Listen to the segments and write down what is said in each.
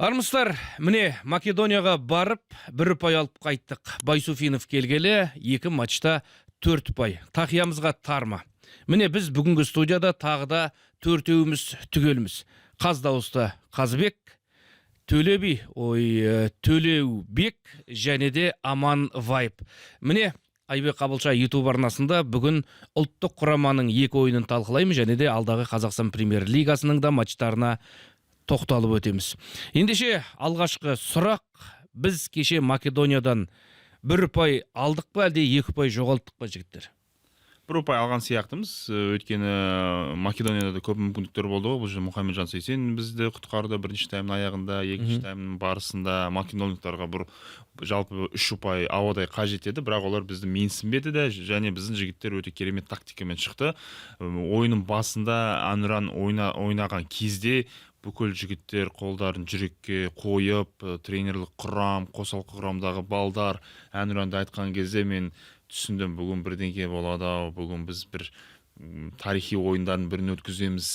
Армысыздар! Міне, Македонияға барып, бір ұпай алып қайттық. Байсуфинов келгелі екі матчта төрт ұпай. Тақиямызға тарма. Міне, біз бүгінгі студияда тағы да төртеуіміз түгелміз. Қаз дауысты Қазыбек, Төле би, ой, Төлеубек және де Аман Вайп. Міне, Айбек Қабылша YouTube арнасында бүгін ұлттық құраманың екі ойынын талқылаймыз және де алдағы Қазақстан Премьер Лигасының да матчтарына тоқталып өтеміз. Ендеше, алғашқы сұрақ: біз кеше Македониядан бір ұпай алдық па, әлде екі ұпай жоғалттық па, жігіттер? Бір ұпай алған сияқтымыз, өйткені Македонияда да көп мүмкіндіктер болды ғой. Бұл жерде Мұхамеджан Сейсен бізді құтқарды бірінші таймның аяғында, екінші таймның барысында македондықтарға бір жалпы үш ұпай ауадай қажет еді, бірақ олар бізді менсінбеді де және біздің жігіттер өте керемет тактикамен шықты. Ойынның басында әнұран ойнаған кезде бүкіл жігіттер қолдарын жүрекке қойып, тренерлік құрам, қосалқы құрамдағы балдар әнұранды айтқан кезде мен түсіндім: бүгін бірдеңке болады ау, бүгін біз бір тарихи ойындардың бірін өткіземіз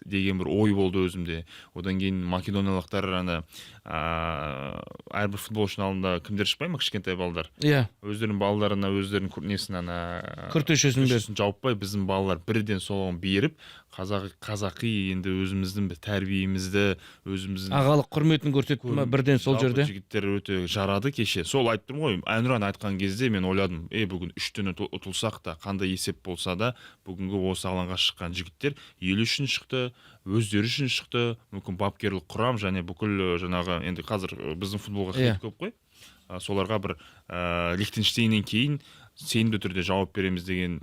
деген бір ой болды өзімде. Одан кейін македониялықтар ана әрбір футболшының алдында кімдер шықпай ма, кішкентай балдар өздерінің балаларына өздерінің несін, ана күртешесін беріп. Күртешесін жауып, біздің балалар бірден соған беріп, қазақи енді өзіміздің бір тәрбиемізді, өзіміздің ағалық құрметін көрсетті ма бірден сол Жалпы жерде? Жігіттер өте жарады кеше. Сол айтып тұрмын ғой, әнұран айтқан кезде мен ойладым: е, бүгін 3-тен ұтылсақ та, қандай есеп болса да, бүгінгі осы алаңға шыққан жігіттер ел үшін шықты, өздері үшін шықты. Мүмкін, бапкерлік құрам және бүкіл жаңағы енді қазір біздің футболға хейт көп қой. Соларға бір Лихтенштейннен кейін сенімді түрде жауап береміз деген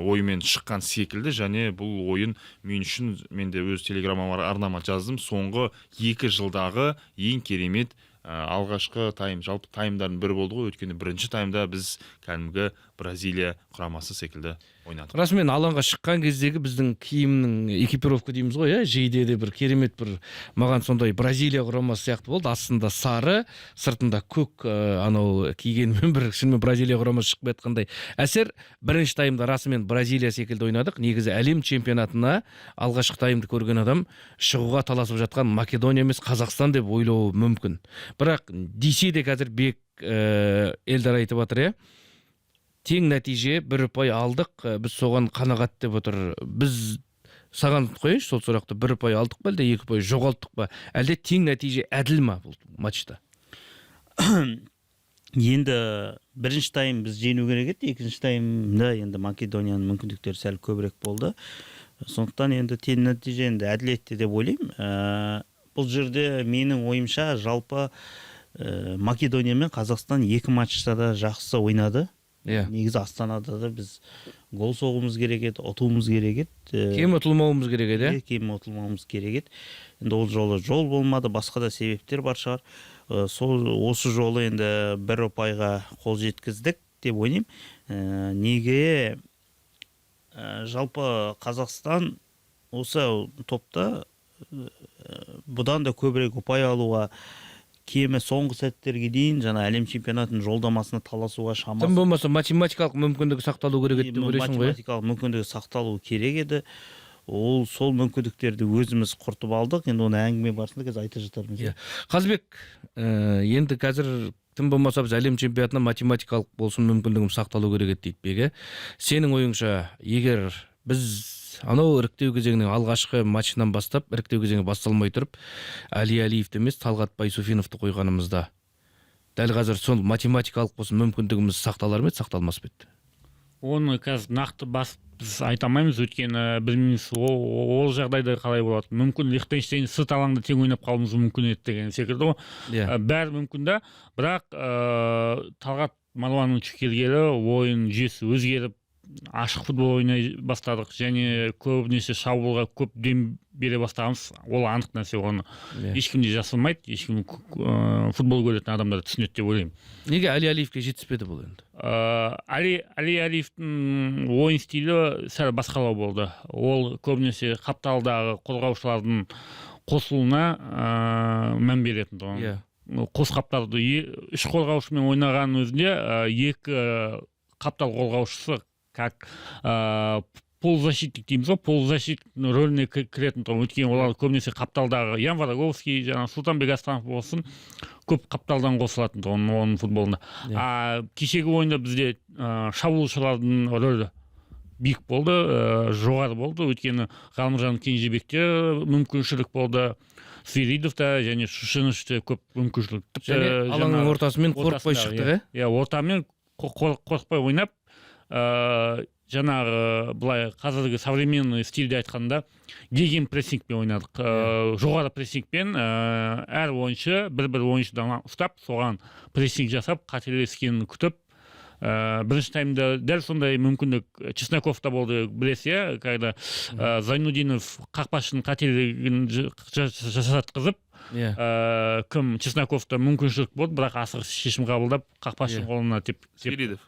оймен шыққан секілді. Және бұл ойын мен үшін, мен де өз телеграм арнама жаздым, соңғы 2 жылдағы ең керемет алғашқы тайм, жалпы таймдардың бірі болды ғой, өйткені бірінші таймда біз кәдімгі Бразилия құрамасы секілді ойнадық. Расымен, алаңға шыққан кездегі біздің киімнің, экипировка дейміз ғой, иә, жейде де бір керемет, бір маған сондай Бразилия құрамасы сияқты болды. Астында сары, сыртында көк, анау кигенмен бір шынымен Бразилия құрамасы шығып жатқандай әсер. Бірінші таймда расымен Бразилия секілді ойнадық. Негізі әлем чемпионатына алғашқы таймды көрген адам шығуға таласып жатқан Македония емес, Қазақстан деп ойлауы мүмкін. Бірақ десе де, қазір Бек, Эльдар айтып жатыр, иә, тең нәтиже, бір ұпай алдық, біз соған қанағат деп отыр. Біз саған қояйыншы сол сұрақты: бір ұпай алдық па, әлде екі ұпай жоғалттық па, әлде тең нәтиже әділ ма бұл матчта? Енді бірінші тайм біз жеңу керек еді, екінші таймда енді Македонияның мүмкіндіктері сәл көбірек болды. Сондықтан енді тең нәтиже енді әділетті деп ойлаймын. Бұл жерде менің ойымша, жалпы Македония мен Қазақстан екі матчта да жақсы ойнады. Негізі Астанада да біз гол соғуымыз керек еді, ұтуымыз керек еді. Кем ұтылмауымыз керек еді, иә. Иә, кем ұтылмауымыз керек еді. Енді ол жолы жол болмады, басқа да себептер бар шығар. Сол осы жолы енді бір ұпайға қол жеткіздік деп ойлаймын. Неге жалпы Қазақстан осы топта бұдан да көбірек ұпай алуға, кемі соңғы сәттерге дейін жаңа әлем чемпионатының жолдамасына таласуға шамасы Тым болмаса математикалық мүмкіндігі сақталу керек еді деп ойлайсың ғой, иә? Математикалық мүмкіндігі сақталуы керек еді. Ол сол мүмкіндіктерді өзіміз құртып алдық. Енді оны әңгіме барысында қазір айта жатармыз. Иә, Қазбек, енді қазір тым болмаса біз әлем чемпионатына математикалық болсын мүмкіндігіміз сақталу керек еді дейді Бек, иә. Сенің ойыңша, егер біз анау іріктеу кезеңінің алғашқы матчынан бастап, іріктеу кезеңі басталмай тұрып, Әли Әлиевті емес, Талғат Байсуфиновты қойғанымызда, дәл қазір сол математикалық болсын мүмкіндігіміз сақталар ма еді, сақталмас па еді? Оны қазір нақты басып біз айта алмаймыз, өйткені білмейміз, ол жағдайда қалай болады. Мүмкін, Лихтенштейн сырт алаңда тең ойнап қалуымыз мүмкін еді деген секілді ғой. Бәрі мүмкін да. Бірақ Талғат Маруанович келгелі ойын жүйесі өзгеріп, ашық футбол ойнай бастадық және көбінесе шабуылға көп дем бере бастағанбыз. Ол анық нәрсе, оны ешкім де жасырмайды, ешкім, футбол көретін адамдар түсінеді деп ойлаймын. Неге Әли Әлиевке жетіспеді бұл енді? Әли Әлиевтің ойын стилі сәл басқалау болды. Ол көбінесе қапталдағы қорғаушылардың қосылуына мән беретін тұғын. Қос қапталды үш қорғаушымен ойнағанның өзінде екі қаптал қорғаушысы как Полузащитник дейміз ғой, полузащитник рөліне кіретін тұғын. Өйткені олар көбінесе қапталдағы Ян Вороговский, жаңағы Сұлтанбек Астанов болсын, көп қапталдан қосылатын тұғын оның футболында. А кешегі ойында бізде шабуылшылардың рөлі биік болды, жоғары болды. Өйткені Ғалымжан Кенжебекте мүмкіншілік болды, Свиридовта және Шушеновичте көп мүмкіншілік. Тіпті Және алаңның жаңағы ортасымен қорықпай ортасындағы, шықтық, иә. Иә, ортамен қорықпай ойнап, жаңағы былай қазіргі современный стильде айтқанда, гегенпрессингпен ойнадық. Жоғары прессингпен, әр ойыншы бір бір ойыншыдан ұстап, соған прессинг жасап, қателескенін күтіп. Бірінші таймда дәл сондай мүмкіндік Чесноковта болды, білесіз, иә, когда Зайнудинов қақпашының қателігін жасатқызып, кім, Чесноковта мүмкіншілік болды, бірақ асығыс шешім қабылдап, қақпашының қолына теп Свиридов.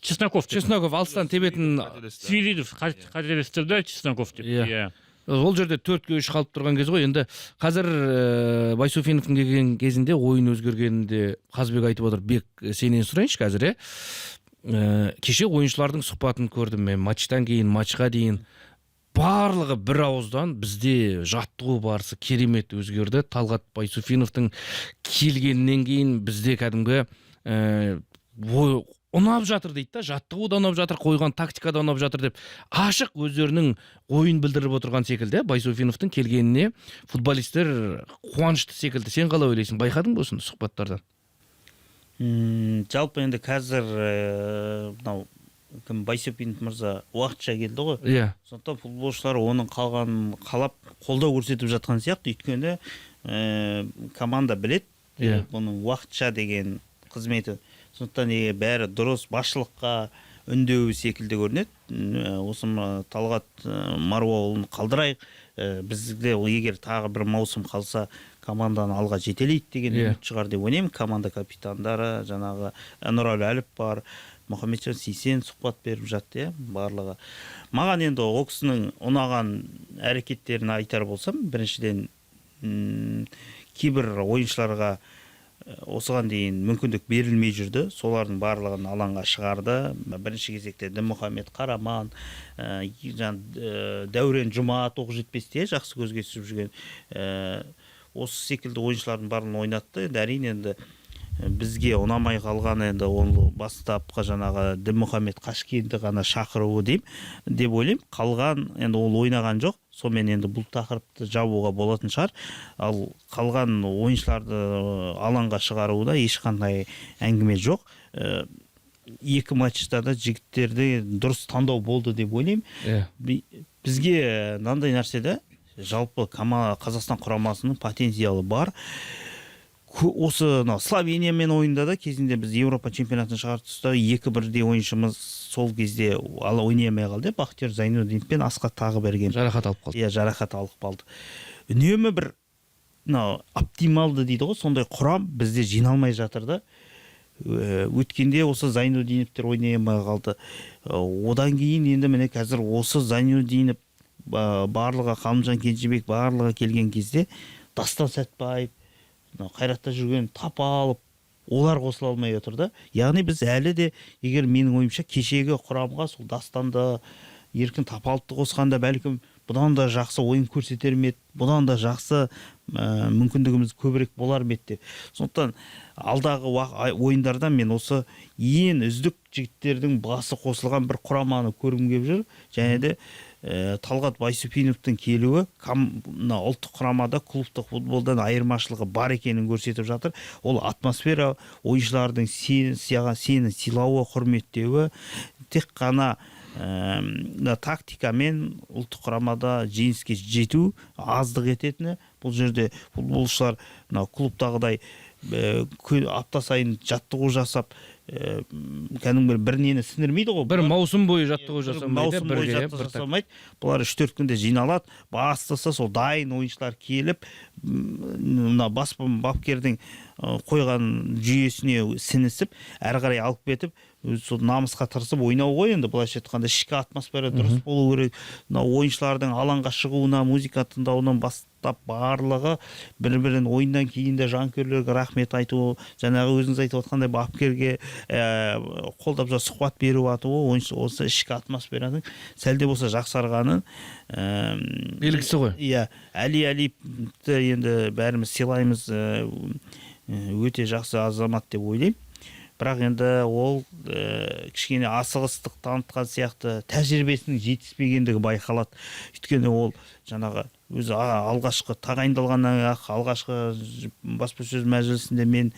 Чесноков деп. Чесноков алыстан тебетін. Қателесті. Свиридов қателестірді, Чесноков деп. Иә. Иә. Ол жерде 4-3 қалып тұрған кез ғой. Енді қазір Байсуфиновтың келген кезінде ойын өзгергенін де Қазбек айтып отыр. Бек, сенен сұрайыншы қазір, иә. Кеше ойыншылардың сұхбатын көрдім мен, матчтан кейін, матчқа дейін барлығы бір ауыздан: «Бізде жаттығу барысы керемет өзгерді. Талғат Байсуфиновтың келгеннен кейін бізде кәдімгі ұнап жатыр», — дейді да. «Жаттығу да ұнап жатыр, қойған тактика да ұнап жатыр», — деп ашық өздерінің ойын білдіріп отырған секілді. Байсуфиновтың келгеніне футболисттер қуанышты секілді. Сен қалай ойлайсың, байқадың ба осыны сұхбаттардан? Жалпы енді қазір мынау кім, Байсуфинов мырза уақытша келді ғой. Сондықтан футболшылар оның қалғанын қалап, қолдау көрсетіп жатқан сияқты. Өйткені команда біледі бұның уақытша деген қызметі. Сондықтан егер бәрі дұрыс басшылыққа үндеуі секілді көрінеді. Осы мына Талғат Маруаұлын қалдырайық, бізде ол егер тағы бір маусым қалса, команданы алға жетелейді деген үміт шығар деп ойлаймын. Команда капитандары жаңағы Нұрәлі Әліп бар, Мұхамеджан Сейсен сұхбат беріп жатты, иә, барлығы. Маған енді ол кісінің ұнаған әрекеттерін айтар болсам, біріншіден, кейбір ойыншыларға осыған дейін мүмкіндік берілмей жүрді, солардың барлығын алаңға шығарды. Бірінші кезекте Дінмұхамед Қараман, Дәурен Жұмат, Оқжетпесте жақсы көзге түсіп жүрген, осы секілді ойыншылардың барлығын ойнатты. Енді әрине, енді бізге ұнамай қалған енді ол бастапқы жаңағы Дінмұхамед Қашкенді ғана шақыруы деймін деп ойлаймын. Қалған енді ол ойнаған жоқ, сонымен енді бұл тақырыпты жабуға болатын шығар. Ал қалған ойыншыларды алаңға шығаруда ешқандай әңгіме жоқ. Екі матчта да жігіттерді дұрыс таңдау болды деп ойлаймын. Бізге мынандай нәрсе да, жалпы Қазақстан құрамасының потенциалы бар. Осы мынау Словениямен ойында да кезінде біз Еуропа чемпионатын шығарып түсті, екі бірдей ойыншымыз сол кезде ала ойнай алмай қалды, иә, Бақтияр Зайнудинов пен Асхат Тағыберген. Жарақат алып қалды. Иә, жарақат алып қалды. Үнемі бір мынау оптималды дейді ғой, сондай құрам бізде жиналмай жатыр да. Өткенде осы Зайнудиновтер ойнай алмай қалды. Одан кейін енді міне қазір осы Зайнудинов, барлығы, Ғалымжан Кенжебек, барлығы келген кезде Дастан Сәтбаев, мынау Қайратта жүрген Тапалов, олар қосыла алмай отыр да. Яғни біз әлі де, егер менің ойымша, кешегі құрамға сол Дастанды, Еркін Тапаловты қосқанда, бәлкім бұдан да жақсы ойын көрсетер ме еді, бұдан да жақсы мүмкіндігіміз көбірек болар ма еді деп. Сондықтан алдағы ойындарда мен осы ең үздік жігіттердің басы қосылған бір құраманы көргім келіп жүр. Және де Талғат Байсуфиновтың келуі мына ұлттық құрамада клубтық футболдан айырмашылығы бар екенін көрсетіп жатыр. Ол атмосфера, ойыншылардың сені сыйлауы, құрметтеуі, тек қана мына тактикамен ұлттық құрамада жеңіске жету аздық ететіні. Бұл жерде футболшылар мына клубтағыдай апта сайын жаттығу жасап, кәдімгі бір нені сіңірмейді ғой. Бір маусым бойы жаттығу жасамайды, маусым бойы бірге, жаттығу бір так. жасамайды. Бұлар 3-4 күнде жиналады, бастаса сол дайын ойыншылар келіп, мына бас бапкердің қойған жүйесіне сіңісіп, әрі қарай алып кетіп, өзі сол намысқа тырысып ойнау ғой. Енді былайша айтқанда, ішкі атмосфера дұрыс болу керек. Мына ойыншылардың алаңға шығуына, музыка тыңдауынан бас құттықтап, барлығы бір бірін ойыннан кейін де жанкүйерлерге рахмет айту, жаңағы өзіңіз айтып отқандай бапкерге қолдап сұхбат беріп жатуы осы ішкі атмосфераның сәл де болса жақсарғанын белгісі ғой. Иә, Әли Әлиевті енді бәріміз сыйлаймыз, өте жақсы азамат деп ойлаймын. Бірақ енді ол кішкене асығыстық танытқан сияқты, тәжірибесінің жетіспегендігі байқалады. Өйткені ол жаңағы өзі алғашқы тағайындалғаннан ақ алғашқы баспасөз мәжілісінде мен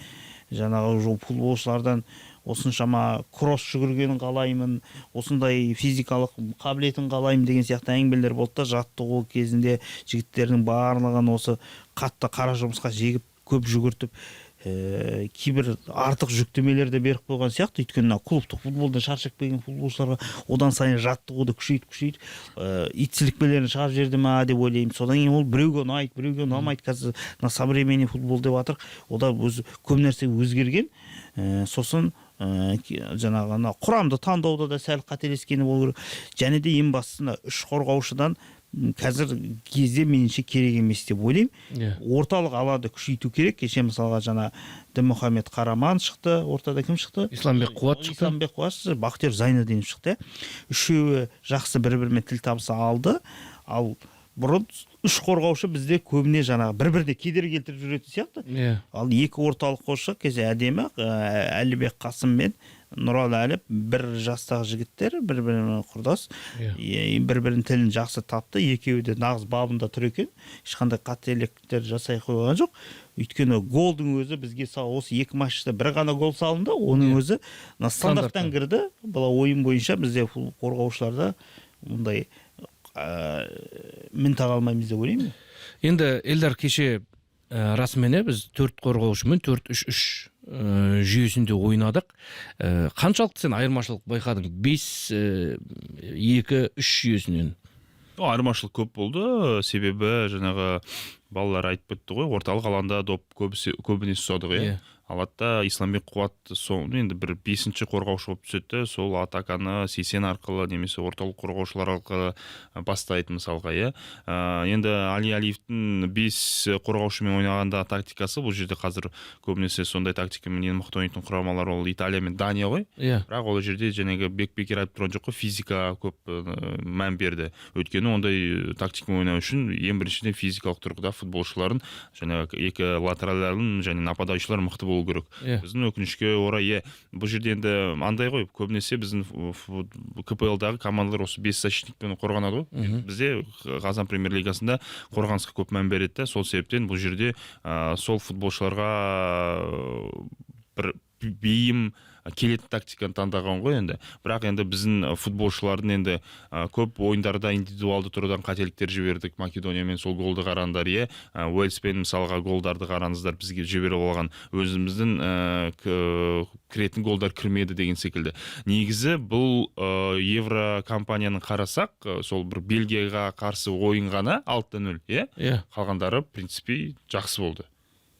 жаңағы футболшылардан осыншама кросс жүгіргенін қалаймын, осындай физикалық қабілетін қалаймын деген сияқты әңгімелер болды да, жаттығу кезінде жігіттердің барлығын осы қатты қара жұмысқа жегіп, көп жүгіртіп, кейбір артық жүктемелер де беріп қойған сияқты. Өйткені мына клубтық футболдан шаршап келген футболшыларға одан сайын жаттығуды күшейтіп, ит сілікпелерін шығарып жіберді ма деп ойлаймын. Содан кейін ол біреуге ұнайды, біреуге ұнамайды. Қазір мына современный футбол деп жатыр, ода өзі көп нәрсе өзгерген. Сосын жаңағы ана құрамды таңдауда да сәл қателескені болу керек. Және де ең бастысы мына үш қорғаушыдан қазір кезде меніңше керек емес деп ойлаймын. Орталық алаңды күшейту керек. Кеше мысалға жаңа Дінмұхамед Қараман шықты, ортада кім шықты? Исламбек Қуат шықты. Исламбек Қуат шықты, Бақтияр Зайнадинов шықты. Үшеуі жақсы бір бірімен тіл табыса алды. Ал бұрын үш қорғаушы бізде көбіне жаңағы бір біріне кедергі келтіріп жүретін сияқты. Ал екі орталық қорғаушы кезде әдемі, Әлібек Қасым мен Нұралы Әліп бір жастағы жігіттер, бір бірімен құрдас, бір бірінің тілін жақсы тапты. Екеуі де нағыз бабында тұр екен, ешқандай қателіктер жасай қойған жоқ. Өйткені голдың өзі бізге осы екі матчта бір ғана гол салынды, оның өзі мына стандарттан кірді. Бұл ойын бойынша бізде қорғаушыларда мұндай мін таға алмаймыз деп ойлаймын. Енді Эльдар, кеше расымен біз төрт қорғаушымен 4-3-3 жүйесінде ойнадық. Қаншалықты сен айырмашылық байқадың 5-2-3 жүйесінен? Айырмашылық көп болды, себебі жаңағы балалар айтып кетті ғой, орталық алаңда доп көбінесе ұстадық, иә. Алады да Исламбек Қуат енді бір бесінші қорғаушы болып түседі, сол атаканы Сейсен арқылы немесе орталық қорғаушылар арқылы бастайды мысалға, иә. Енді Али Алиевтің 5 қорғаушымен ойнағанда тактикасы бұл жерде қазір көбінесе сондай тактикамен ең мықты ойнайтын құрамалар ол Италия мен Дания ғой. Бірақ ол жерде жаңағы Бек бекер айтып тұрған жоқ қой, физика көп мән берді. Өйткені ондай тактикамен ойнау үшін ең біріншіден физикалық тұрғыда футболшылардың жаңағы екі латеральдарын және нападающийлар мықты болу керек. Біздің өкінішке орай, бұл жерде енді андай ғой, көбінесе біздің КПЛ-дағы командалар осы 5 защитникпен қорғанады ғой. Бізде Қазақстан премьер лигасында қорғанысқа көп мән береді де, сол себептен бұл жерде сол футболшыларға бір бейім келетін тактиканы таңдаған ғой енді. Бірақ енді біздің футболшылардың енді көп ойындарда индивидуалды тұрғыдан қателіктер жібердік. Македониямен сол голды қараңдар, иә. Уэльспен мысалға голдарды қараңыздар, бізге жіберіп алған өзіміздің кіретін голдар кірмеді деген секілді. Негізі бұл евро компанияны қарасақ, сол бір Бельгияға қарсы ойын ғана 6-0, иә? Қалғандары, в принципе, жақсы болды.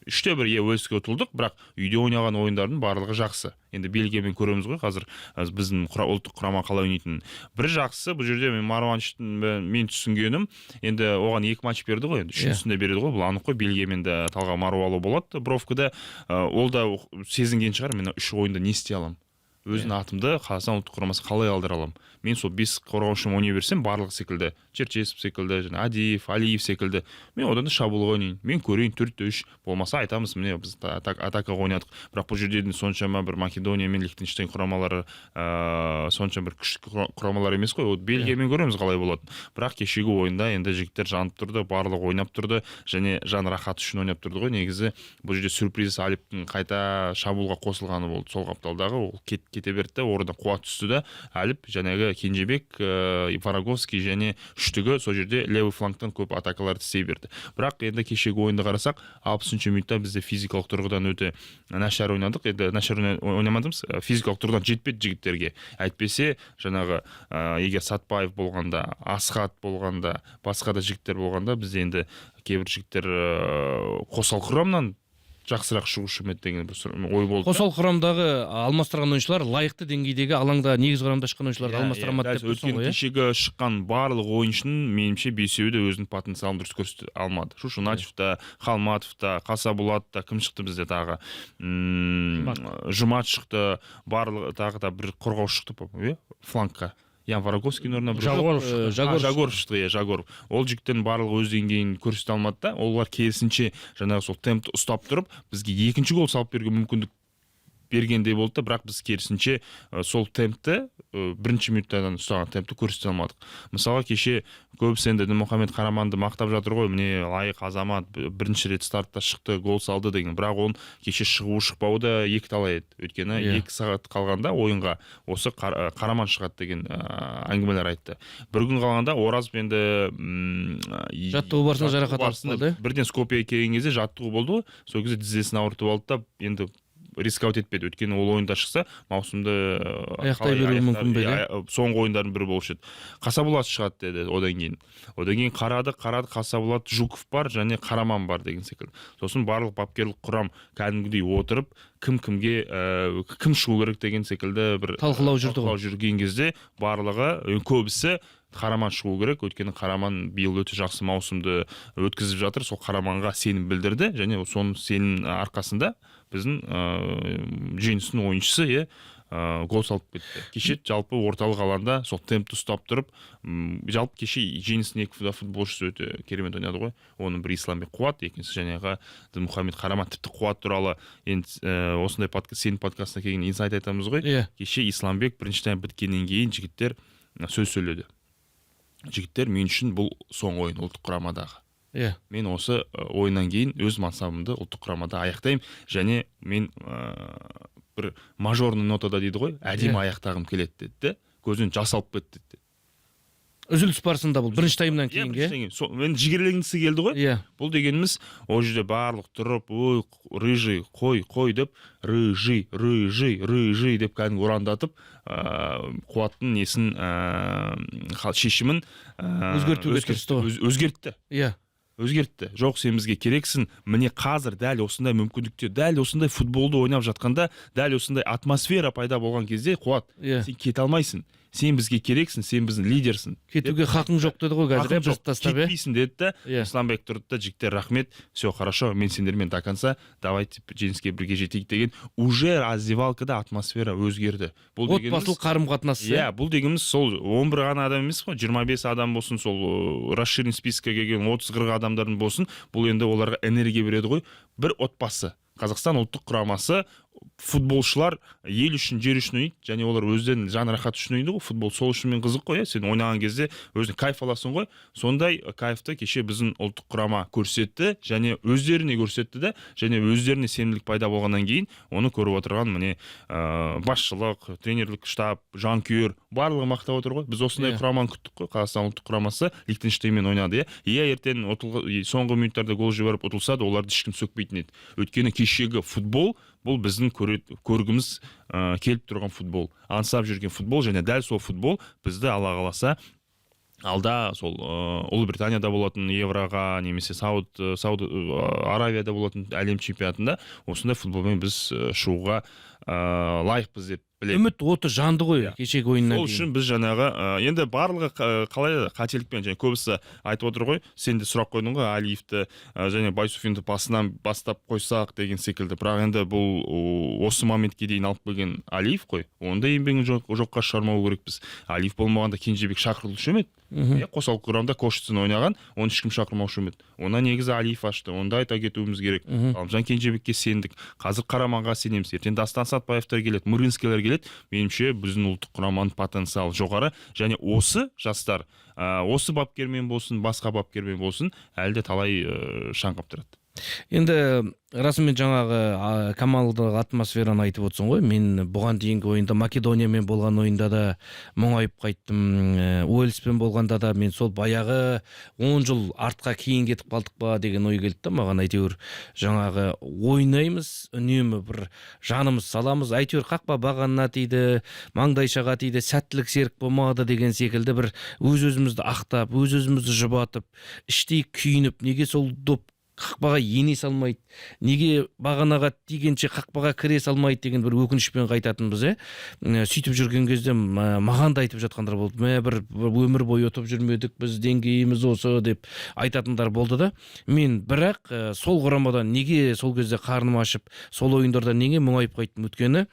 3-1, иә, Уэльске ұтылдық, бірақ үйде ойнаған ойындардың барлығы жақсы. Енді Бельгиямен көреміз ғой қазір біздің ұлттық құрама қалай ойнайтынын. Бір жақсысы бұл жерде мен Маруановичтің мен түсінгенім, енді оған 2 матч берді ғой, енді үшіншісінде береді ғой, бұл анық қой. Бельгиямен де Талға Маруалы болады бровкада. Ол да сезінген шығар, мен 3 ойында не істей аламын? Өзінің атымды Қазақстан ұлттық құрамасы қалай алдыра аламын? Мен сол 5 қорғаушым ойнай берсем, барлығы секілді, Черчесов секілді, және Адиев, Алиев секілді, мен одан да шабуылға ойнайын. Мен көрейін 4-3, болмаса айтамыз, міне біз атакаға ойнадық. Бірақ бұл жерде соншама бір Македония мен Лихтенштейн құрамалары сонша бір күшті құрамалар емес қой. Вот Бельгиямен көреміз қалай болатынын. Бірақ кешегі ойында енді жігіттер жанып тұрды, барлығы ойнап тұрды және жан рахаты үшін ойнап тұрды ғой. Негізі бұл жерде сюрприз Алиптің қайта шабуылға қосылғаны болды. Сол қапталдағы ол кете берді де, орнына Қуат түсті де, Әліп, жаңағы Кенжебек, Вороговский және үштігі сол жерде левый флангтан көп атакаларды істей берді. Бірақ енді кешегі ойынды қарасақ, 60-минутта бізде физикалық тұрғыдан өте нашар ойнадық. Енді нашар ойнамадымыз, физикалық тұрғыдан жетпеді жігіттерге. Әйтпесе жаңағы егер Сатпаев болғанда, Асхат болғанда, басқа да жігіттер болғанда, бізде енді кейбір жігіттер қосалқы құрамнан Жақсырақ шығушы ма еді деген бір ой болды. Қосалқы құрамдағы алмастырған ойыншылар лайықты деңгейдегі алаңда негізгі құрамда шыққан ойыншыларды алмастыра алмады деп тұрсың Өйткені ғой, иә? кешегі шыққан барлық ойыншының, меніңше, бесеуі де өзінің потенциалын дұрыс көрсете алмады. Шушуначев та, Халматов та, Қасаболат та, кім шықты бізде тағы? Жұмат шықты, барлығы, тағы да бір қорғаушы шықты, по-моему, иә, флангқа. Ян Вороговскийдің орнына бір Жагоров Жоқ, шықты. Жагоров. Жагоров шықты, иә, Жагоров. Ол жігіттердің барлығы өз деңгейін көрсете алмады да, олар керісінше жаңағы сол темпті ұстап тұрып, бізге екінші гол салып беруге мүмкіндік бергендей болды да, бірақ біз керісінше сол темпті, бірінші минуттан ұстаған темпті көрсете алмадық. Мысалға, кеше көбісі енді Дінмұхамед Қараманды мақтап жатыр ғой, міне, лайық азамат, бірінші рет стартта шықты, гол салды деген. Бірақ оның кеше шығуы шықпауы да екі талай еді. Өйткені 2 сағат қалғанда ойынға осы Қараман шығады деген әңгімелер айтты. Бір күн қалғанда Оразов енді Жаттығу барысында жаттығу жарақат алып барысында қалды, иә? Бірден Скопьеге келген кезде жаттығу болды ғой, сол кезде тізесін ауыртып алды да, енді рисковать етпеді, өйткені ол ойында шықса, маусымды Аяқтай қалай беруі аяқтар, мүмкін бе еді? Иә, соңғы ойындардың бірі болушы еді. Қасаболат шығады деді одан кейін. Одан кейін қарады, қарады, Қасаболат, Жуков бар және Қараман бар деген секілді. Сосын барлық бапкерлік құрам кәдімгідей отырып, кім кімге, кім шығу керек деген секілді бір Талқылау жүрді ғой. Талқылау жүрген кезде барлығы, көбісі Қараман шығу керек, өйткені Қараман биыл өте жақсы маусымды өткізіп жатыр. Сол Қараманға сенім білдірді және соның сенім арқасында біздің Жеңістің ойыншысы, иә, гол салып кетті. Кеше жалпы орталық алаңда сол темпті ұстап тұрып, жалпы кеше Жеңістің екі футболшысы өте керемет ойнады ғой. Оның бірі Исламбек Қуат, екіншісі жаңағы Дінмұхамед Қараман. Тіпті Қуат туралы енді осындай сенің подкастына келген инсайт айтамыз ғой. Иә. Кеше Исламбек бірінші тайм біткеннен кейін жігіттер сөз сөйледі. Жігіттер, мен үшін бұл соңғы ойын ұлттық құрамадағы. Мен осы ойыннан кейін өз мансабымды ұлттық құрамада аяқтаймын және мен бір мажорный нотада дейді ғой, әдемі аяқтағым келеді деді де, көзінен жас алып кетті деді. Үзіліс барысында, бұл бірінші таймнан Иә, кейінгі, бірінші таймнан кейін. Сол, мен жігерленгісі келді ғой. Бұл дегеніміз, ол жерде барлық тұрып, ой, рыжий, қой, қой деп, рыжий, рыжий, рыжий деп кәдімгі ұрандатып, Қуаттың несін, шешімін Өзгертуге тырысты ғой. Өзгертті. Өзгертті. Жоқ, сен бізге керексің. Міне, қазір дәл осындай мүмкіндікте, дәл осындай футболды ойнап жатқанда, дәл осындай атмосфера пайда болған кезде, Қуат, сен кете алмайсың. Сен бізге керексің, сен біздің лидерсің. Кетуге хақың жоқ деді ғой қазір, Хақың иә, бізді жоқ, тастап, иә. кетпейсің деді да. Исламбек тұрды да, жігіттер, рахмет, все хорошо, мен сендермен до конца, давайте жеңіске бірге жетейік деген. Уже раздевалкада атмосфера өзгерді. Бұл дегеніміз Отбасылық қарым қатынас. Иә, бұл дегеніміз сол 11 ғана адам емес қой, 25 адам болсын, сол расширенный списокке келген 30-40 адамдардың болсын, бұл енді оларға энергия береді ғой. Бір отбасы. Қазақстан ұлттық құрамасы, футболшылар ел үшін, жер үшін ойнайды және олар өздерінің жан рахаты үшін ойнайды ғой. Футбол сол үшін мен қызық қой, иә, сен ойнаған кезде өзің кайф аласың ғой. Сондай кайфты кеше біздің ұлттық құрама көрсетті және өздеріне көрсетті де, және өздеріне сенімділік пайда болғаннан кейін оны көріп отырған, міне, басшылық, тренерлік штаб, жанкүйер барлығы мақтап отыр ғой. Біз осындай құраманы күттік қой. Қазақстан ұлттық құрамасы Лихтенштейнмен ойнады, иә, ертең соңғы минуттарда гол жіберіп ұтылса да, оларды ешкім сөкпейтін еді, өйткені кешегі футбол бұл біздің көргіміз келіп тұрған футбол, аңсап жүрген футбол және дәл сол футбол бізді, Алла қаласа, алда сол Ұлыбританияда болатын Евроға немесе Сауд Аравияда болатын әлем чемпионатында осындай футболмен біз шығуға лайықпыз деп білемін. Үміт оты жанды ғой кешегі ойыннан Сол кейін. үшін біз жаңағы енді барлығы қалай қателікпен және көбісі айтып отыр ғой, сен де сұрақ қойдың ғой, Алиевті және Байсуфинді басынан бастап қойсақ деген секілді. Бірақ енді бұл осы моментке дейін алып келген Алиев қой, оның да еңбегін жоққа шығармау керекпіз. Алиев болмағанда Кенжебек шақырылушы ма еді? Иә, қосалқы құрамда Кошицын ойнаған, оны ешкім шақырмаушы ма еді? Онда негізі Алиев ашты, оны да айта кетуіміз керек. Ғалымжан Кенжебекке сендік, қазір Қараманға сенеміз, ертең Дастан Сатпаевтар келеді, Мырынскийлер келеді. Меніңше, біздің ұлттық құраманың потенциалы жоғары және осы жастар осы бапкермен болсын, басқа бапкермен болсын, әлі де талай шаң қаптырады. Енді расымен жаңағы командалық атмосфераны айтып отырсың ғой. Мен бұған дейінгі ойында, Македониямен болған ойында да мұңайып қайттым. Уэльспен болғанда да мен сол баяғы 10 жыл артқа кейін кетіп қалдық па деген ой келді да маған. Әйтеуір жаңағы ойнаймыз, үнемі бір жанымыз саламыз, әйтеуір қақпа бағанына тиді, маңдайшаға тиді, сәттілік серік болмады деген секілді бір өз өзімізді ақтап, өз өзімізді жұбатып, іштей күйініп, неге сол доп Қақпаға ене салмайды, неге бағанаға тигенше қақпаға кіре салмайды деген бір өкінішпен қайтатынбыз, иә. Сөйтіп жүрген кезде маған да айтып жатқандар болды: мә, бір өмір бойы ұтып жүрмедік біз, деңгейіміз осы деп айтатындар болды да. Мен бірақ сол құрамадан неге сол кезде қарным ашып, сол ойындарда неге мұңайып қайттым? Өйткені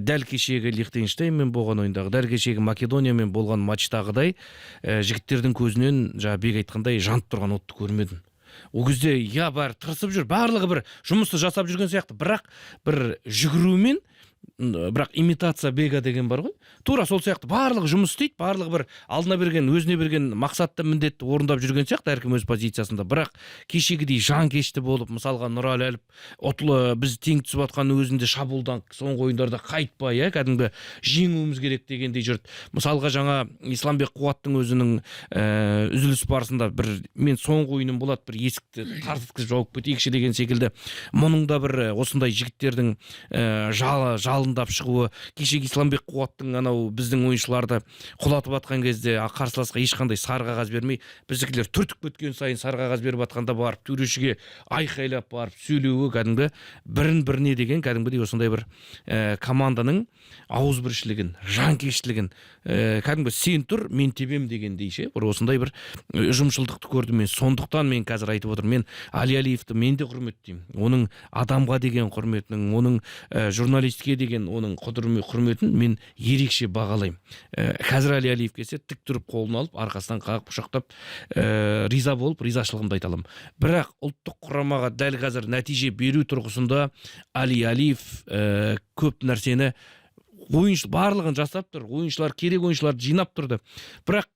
дәл кешегі Лихтенштейнмен болған ойындағы, дәл кешегі Македониямен болған матчтағыдай жігіттердің көзінен жаңа Бек айтқандай жанып тұрған отты көрмедім. Ол кезде, иә, бәрі тырысып жүр, барлығы бір жұмысты жасап жүрген сияқты, бірақ бір жүгірумен, бірақ имитация бега деген бар ғой, тура сол сияқты барлығы жұмыс істейді, барлығы бір алдына берген, өзіне берген мақсатты, міндетті орындап жүрген сияқты, әркім өз позициясында. Бірақ кешегідей жанкешті болып, мысалға, Нұралы Әліп ұтылы, біз тең түсіп жатқан өзінде шабуылдан соңғы ойындарда қайтпай, иә, кәдімгі жеңуіміз керек дегендей жүрді. Мысалға, жаңа Исламбек Қуаттың өзінің үзіліс барысында бір мен соңғы ойыным болады, бір есікті тарс еткізіп жауып кетейікші деген секілді, мұның да бір осындай жігіттердің жалындап шығуы. Кешегі Исламбек Қуаттың анау біздің ойыншыларды құлатып жатқан кезде қарсыласқа ешқандай сары қағаз бермей, біздікілер түртіп кеткен сайын сары қағаз беріп жатқанда барып төрешіге айқайлап барып сөйлеуі, кәдімгі бірін біріне деген кәдімгідей осындай бір команданың ауызбіршілігін, жанкештілігін, кәдімгі сен тұр, мен тебем дегендей ше, бір осындай бір ұжымшылдықты көрдім мен. Сондықтан мен қазір айтып отырмын, мен Али Алиевті мен де құрметтеймін, оның адамға деген құрметінің, оның журналистке деген оның құрметін мен ерекше бағалаймын. Қазір Али Алиев келсе, тік тұрып қолын алып, арқасынан қағып, құшақтап, риза болып, ризашылығымды айта аламын. Бірақ ұлттық құрамаға дәл қазір нәтиже беру тұрғысында Али Алиев көп нәрсені, ойыншы барлығын жасап тұр, ойыншылар керек, ойыншыларды жинап тұрды. Бірақ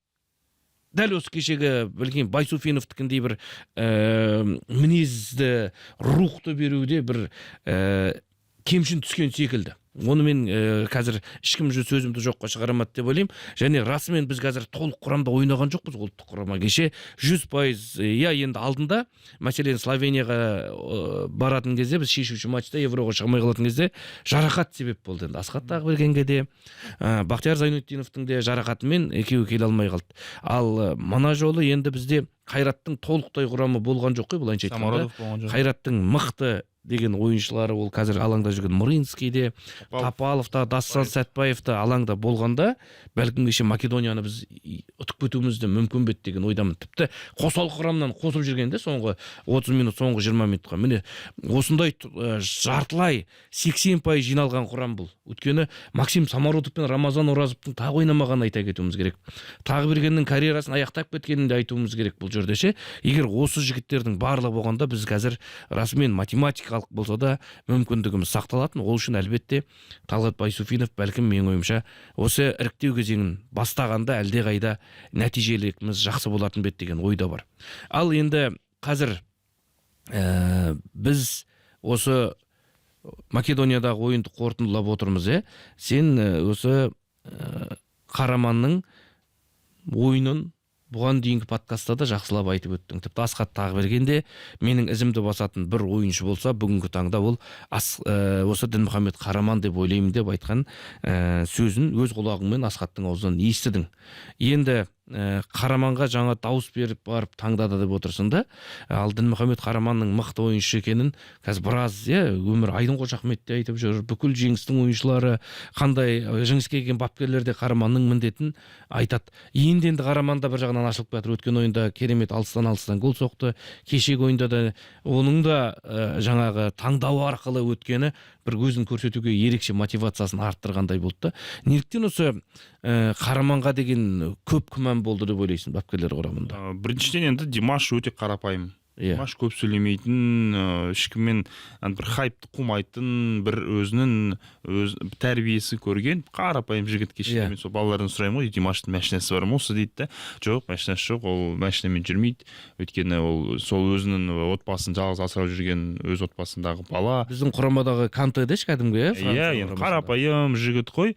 дәл осы кешегі, білген, Байсуфиновтікіндей бір мінезді, рухты беруде бір кемшін түскен секілді. Оны мен қазір ешкім сөзімді жоққа шығарамады деп ойлаймын. Және расымен біз қазір толық құрамда ойнаған жоқпыз ұлттық құрама кеше 100%. Иә, енді алдында, мәселен, Словенияға баратын кезде, біз шешуші матчта Евроға шыға қалатын кезде жарақат себеп болды. Енді Асхат Тағыбергенге де, Бақтияр Зайнутдиновтың де жарақатымен екеуі келе алмай қалды. Ал мына жолы енді бізде Қайраттың толықтай құрамы болған жоқ қой, былайынша айтқанда. Қайраттың мықты деген ойыншылары, ол қазір алаңда жүрген Мрынский де, Тапалов та, Дастан Сәтбаев та алаңда болғанда, бәлкім, кеше Македонияны біз ұтып кетуіміз де мүмкін бе еді деген ойдамын. Тіпті қосалқы құрамнан қосып жүргенде соңғы 30 минут, соңғы 20 минутқа, міне, осындай жартылай 80% жиналған құрам бұл. Өйткені Максим Самородов пен Рамазан Оразовтың тағы ойнамағанын айта кетуіміз керек, Тағыбергеннің карьерасын аяқтап кеткенін де айтуымыз керек бұл жерде ше. Егер осы жігіттердің барлығы болғанда, біз қазір расымен математикалық болса да мүмкіндігіміз сақталатын. Ол үшін, әлбетте, Талғат Байсуфинов, бәлкім, менің ойымша, осы іріктеу кезеңін бастағанда әлдеқайда нәтижелігіміз жақсы болатын ба еді деген ой да бар. Ал енді қазір біз осы Македониядағы ойынды қорытындылап отырмыз, иә. Сен осы Қараманның ойынын бұған дейінгі подкастта да жақсылап айтып өттің. Тіпті Асхат Тағыберген менің ізімді басатын бір ойыншы болса, бүгінгі таңда ол осы Дінмұхамед Қараман деп ойлаймын деп айтқан сөзін өз құлағыңмен Асхаттың аузынан естідің. Енді Қараманға жаңа дауыс беріп барып таңдады деп отырсың да. Ал Дінмұхамед Қараманның мықты ойыншы екенін қазір біраз, иә, Өмір Айдын Қожахмет те айтып жүр, бүкіл Жеңістің ойыншылары, қандай Жеңіске келген бапкерлер де Қараманның міндетін айтады. Енді Қараман да бір жағынан ашылып жатыр. Өткен ойында керемет алыстан алыстан гол соқты. Кешегі ойында да оның да жаңағы таңдауы арқылы өткені бір өзін көрсетуге ерекше мотивациясын арттырғандай болды да. Неліктен осы Қараманға деген көп күмән болды деп ойлайсың бапкерлер құрамында? Біріншіден, енді Димаш өте қарапайым. Димаш көп сөйлемейтін, ешкіммен бір хайпты қумайтын, бір өзінің өз тәрбиесі көрген қарапайым жігіт. Кеше мен сол балалардан сұраймын ғой: «Димаштың машинасы бар ма осы?» — дейді да. «Жоқ, машинасы жоқ, ол машинамен жүрмейді, өйткені ол сол өзінің отбасын жалғыз асырап жүрген, өз отбасындағы бала». Біздің құрамадағы Канте деші кәдімгі, иә. Иә, енді қарапайым жігіт қой.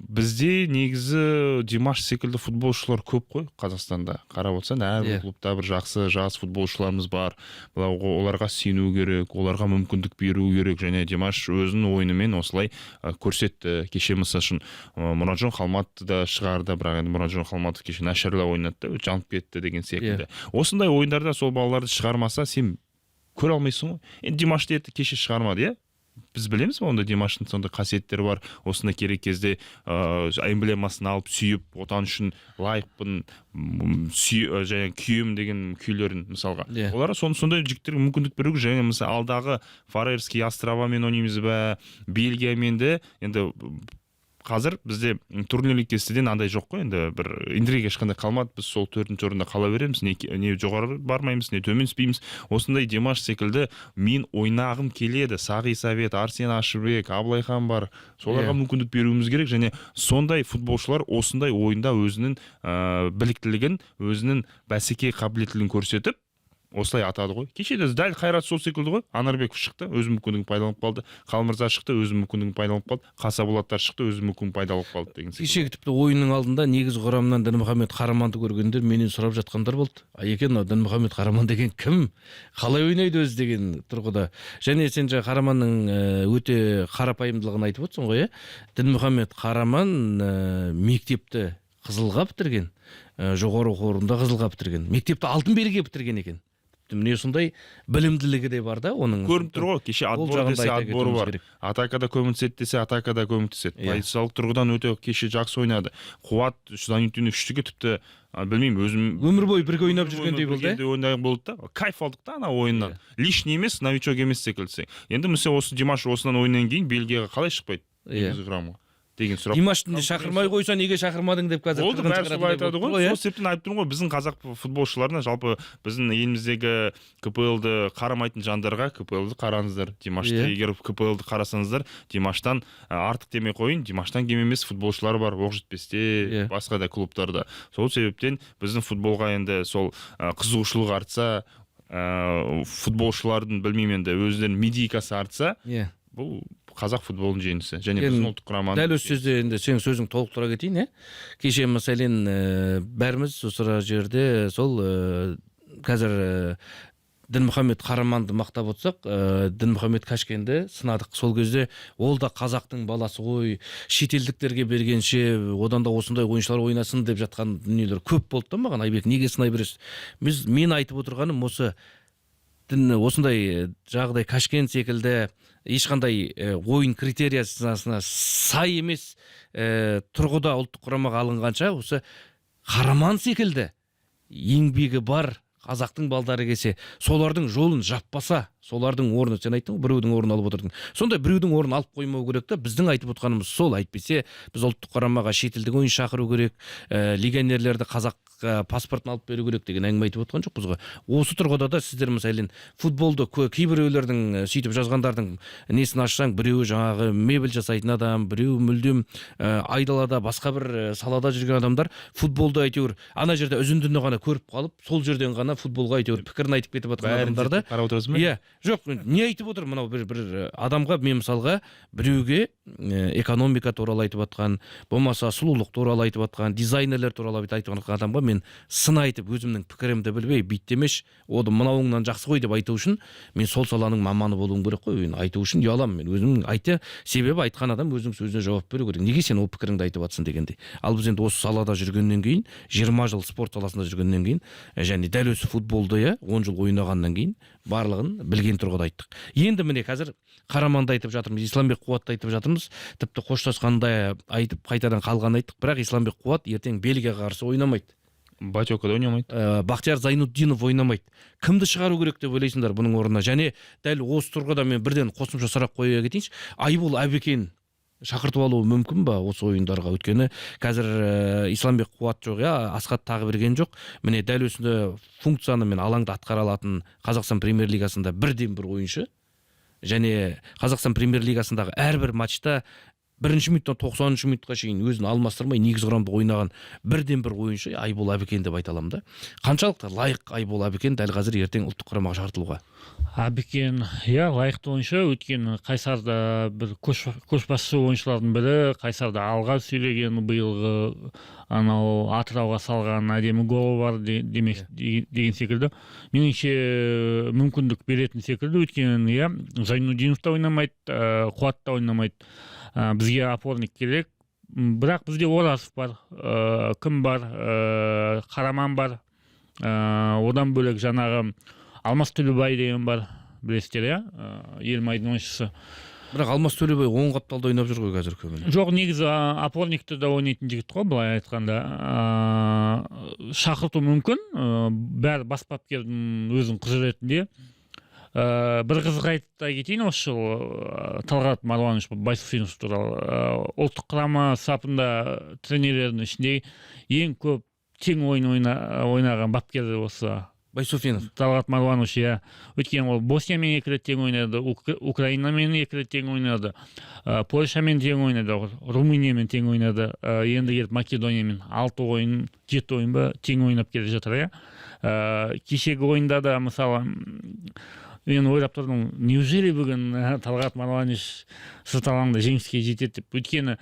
Бізде негізі Димаш секілді футболшылар көп қой Қазақстанда, қарап отырсаң, әрбір клубта бір жақсы жас футбол футболшыларымыз бар. Оларға сену керек, оларға мүмкіндік беру керек. Және Димаш өзінің ойынымен осылай көрсетті. Кеше мысалы үшін Мұратжан Халматовты да шығарды, бірақ енді Мұратжан Халматов кеше нашарлау ойнады да, жанып кетті деген секілді. Осындай ойындарда сол балаларды шығармаса, сен көре алмайсың ғой. Енді Димашты ерте кеше шығармады, иә? Біз білеміз ба, онда Димаштың сондай қасиеттері бар, осындай керек кезде эмблемасын алып сүйіп, отан үшін лайықпын, және күйемін деген күйлерін мысалға. Иә. Оларға сондай жігіттерге мүмкіндік беру керек. Және мысалы алдағы Фарерский островамен ойнаймыз ба, Бельгиямен де. Енді қазір бізде турнирлік кестеден андай жоқ қой, енді бір интрига ешқандай қалмады. Біз сол төртінші орында қала береміз, не жоғары бармаймыз, не төмен түспейміз. Осындай Димаш секілді мен ойнағым келеді, Сағи Совет, Арсен Ашырбек, Абылайхан бар, соларға мүмкіндік беруіміз керек. Және сондай футболшылар осындай ойында өзінің біліктілігін, өзінің бәсеке қабілеттілігін көрсетіп, осылай атады ғой. Кеше де дәл Қайрат сол секілді ғой. Анарбеков шықты, өз мүмкіндігін пайдаланып қалды. Қалмырза шықты, өз мүмкіндігін пайдаланып қалды. Қасаболаттар шықты, өз мүмкіндігін пайдаланып қалды деген секілді. Кешегі тіпті ойынның алдында негізгі құрамнан Дінмұхамед Қараманды көргендер менен сұрап жатқандар болды. Айеке, мынау Дінмұхамед Қараман деген кім? Қалай ойнайды өзі деген тұрғыда. Және сен жаңа Қараманның өте қарапайымдылығын айтып отырсың ғой, иә? Дінмұхамед Қараман мектепті қызылға бітірген, жоғары оқу орнында қызылға бітірген, мектепті алтын белгіге бітірген екен. Міне сондай білімділігі де бар да оның. Көрініп тұр ғой, кеше Ол отбор жағын да десе айта отборы кетуіміз бар. керек. Атакада көмектеседі десе атакада көмектеседі. Иә. Позициялық тұрғыдан өте кеше жақсы ойнады. Қуат Зайнутдинов үштігі тіпті, білмеймін, өзім өмір бойы бірге ойнап жүргендей болды, бірге ойнаған болды да. Кайф алдық та ана ойыннан. Лишний емес, новичок емес секілді. Енді мысалы осы Димаш осынан ойыннан кейін Бельгияға қалай шықпайды? Иә. Негізгі құрамға деген сұрақ. Димашты да шақырмай қойса, неге шақырмадың деп қазір Болды, қырғын бәрі солай шығаратындай айтады болып тұр ғой. иә? Сол себептен айтып тұрмын ғой, біздің қазақ футболшыларына, жалпы біздің еліміздегі КПЛ-ды қарамайтын жандарға: КПЛ-ды қараңыздар. Димашты, Иә. егер КПЛ-ды қарасаңыздар, Димаштан артық демей қояйын, Димаштан кем емес футболшылар бар Оқжетпесте, Иә. басқа да клубтарда. Сол себептен біздің футболға енді сол қызығушылық артса, футболшылардың, білмеймін енді, өздерінің медийкасы артса, Иә. бұл қазақ футболының жеңісі және Енді біздің ұлттық құраманың. Дәл осы сөзде енді сенің сөзің толықтыра кетейін, иә. Кеше мәселен бәріміз осы жерде сол қазір Дінмұхамед Қараманды мақтап отырсақ, Дінмұхамед Кашкенді сынадық. Сол кезде ол да қазақтың баласы ғой, шетелдіктерге бергенше одан да осындай ойыншылар ойнасын деп жатқан дүниелер көп болды да маған. Айбек, неге сынай бересіз? Мен айтып отырғаным осы дін, осындай жағдай Кашкен секілді ешқандай ойын критериясына сай емес тұрғыда ұлттық құрамаға алынғанша, осы Қараман секілді еңбегі бар қазақтың балдары келсе, солардың жолын жаппаса, солардың орны, сен айттың ғой, біреудің орнын алып отырдың, сондай біреудің орнын алып қоймау керек та. Біздің айтып отқанымыз сол. Әйтпесе біз ұлттық құрамаға шетелдік ойыншы шақыру керек, легионерлерді қазақ паспортын алып беру керек деген әңгіме айтып отқан жоқпыз ғой. Осы тұрғыда да сіздер мәселен футболды кейбіреулердің сөйтіп жазғандардың несін ашсаң, біреуі жаңағы мебель жасайтын адам, біреуі мүлдем айдалада басқа бір салада жүрген адамдар футболды әйтеуір ана жерде үзіндіні ғана көріп қалып, сол жерден ғана футболға әйтеуір пікірін айтып кетіп жатқан Бәрін адамдарды зерттеп қарап отырасың ба? Иә, жоқ, не айтып отыр мынау бір адамға? Мен мысалға біреуге экономика туралы айтып жатқан, болмаса сұлулық туралы айтып жатқан, дизайнерлер туралы айтып жатқан адамға мен сын айтып, өзімнің пікірімді білмей, бүйт демеш, оны мынауыңнан жақсы ғой деп айту үшін мен сол саланың маманы болуым керек қой. Мен айту үшін ұяламын мен өзімнің айта, себебі айтқан адам өзінің сөзіне жауап беру керек, неге сен ол пікіріңді айтып жатрсың дегендей. Ал біз енді осы салада жүргеннен кейін, 20 жыл спорт саласында жүргеннен кейін және дәл осы футболды, иә, 10 жыл ойнағаннан кейін барлығын білген тұрғыда айттық. Енді міне қазір Қараманды айтып жатырмыз, Исламбек Қуатты айтып жатырмыз, тіпті қоштасқанда айтып, қайтадан қалғанын айттық. Бірақ Исламбек Қуат ертең Бельгияға қарсы ойнамайды. Батёка да ойнамайды. Бақтияр Зайнутдинов ойнамайды. Кімді шығару керек деп ойлайсыңдар бұның орнына? Және дәл осы тұрғыда мен бірден қосымша сұрақ қоя кетейінші: Айбол Әбекен шақыртып алуы мүмкін ба осы ойындарға? Өйткені қазір Исламбек Қуат жоқ, иә, Асхат тағы берген жоқ. Міне дәл осындай функцияны мен алаңда атқара алатын Қазақстан премьер лигасында бірден бір ойыншы және Қазақстан премьер лигасындағы әрбір матчта Бірінші минуттан 90-минутқа шейін өзін алмастырмай, негізгі құрамда ойнаған бірден бір ойыншы Айбол Әбікен деп айта аламын да. Қаншалықты лайық Айбол Әбікен дәл қазір ертең ұлттық құрамаға шақыртылуға? Әбікен, иә, лайықты ойыншы, өйткені Қайсарда бір көшбасшы ойыншылардың бірі. Қайсарда алға сүйреген, биылғы анау Атырауға салған әдемі голы бар демек деген секілді. Меніңше, мүмкіндік беретін секілді, өйткені, иә, Зайнудинов та ойнамайды, Қуат та ойнамайды. Бізге опорник керек. Бірақ бізде Оразов бар, кім бар, Қараман бар, одан бөлек жаңағы Алмас Төлебай деген бар, білесіздер, иә, Елімайдың ойыншысы. Бірақ Алмас Төлебай оң қапталда ойнап жүр ғой қазір көбіне. Жоқ, негізі опорникті да ойнайтын жігіт қой, былай айтқанда. Шақырту мүмкін, бәрі бас бапкердің өзінің құзыретінде. Бір қызық айта кетейін осы жылы Талғат Маруанович Байсуфинов туралы. Ұлттық құрама сапында тренерлердің ішінде ең көп тең ойын ойнаған бапкер осы Байсуфинов. Талғат Маруанович, иә. Өйткені ол Босниямен екі рет тең ойнады, Украинамен екі рет тең ойнады, Польшамен тең ойнады, Румыниямен тең ойнады, енді келіп Македониямен алты ойын, жеті ойын ба, тең ойнап келе жатыр, иә. Кешегі ойында да, мысалы, мен ойлап тұрдым: неужели бүгін Талғат Маруанович сырт алаңда жеңіске жетеді деп. Өйткені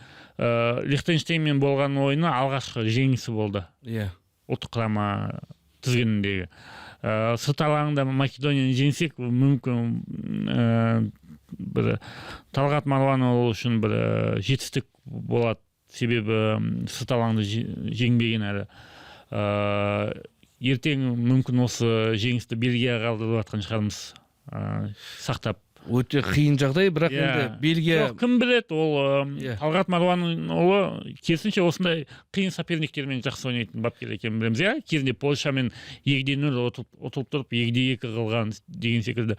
Лихтенштейнмен болған ойыны алғашқы жеңісі болды ұлттық құрама тізгініндегі. Сырт алаңда Македонияны жеңсек, мүмкін, бір Талғат Маруанұлы үшін бір жетістік болады, себебі сырт алаңда жеңбеген әлі. Ертең мүмкін осы жеңісті Бельгияға қалдырып жатқан шығармыз, сақтап. Өте қиын жағдай, бірақ енді Бельгия Жоқ, кім біледі, ол Талғат Маруанұлы керісінше осындай қиын соперниктермен жақсы ойнайтын бапкер екенін білеміз, иә. Кезінде Польшамен 2:0 ұтылып тұрып, 2:2 қылған деген секілді.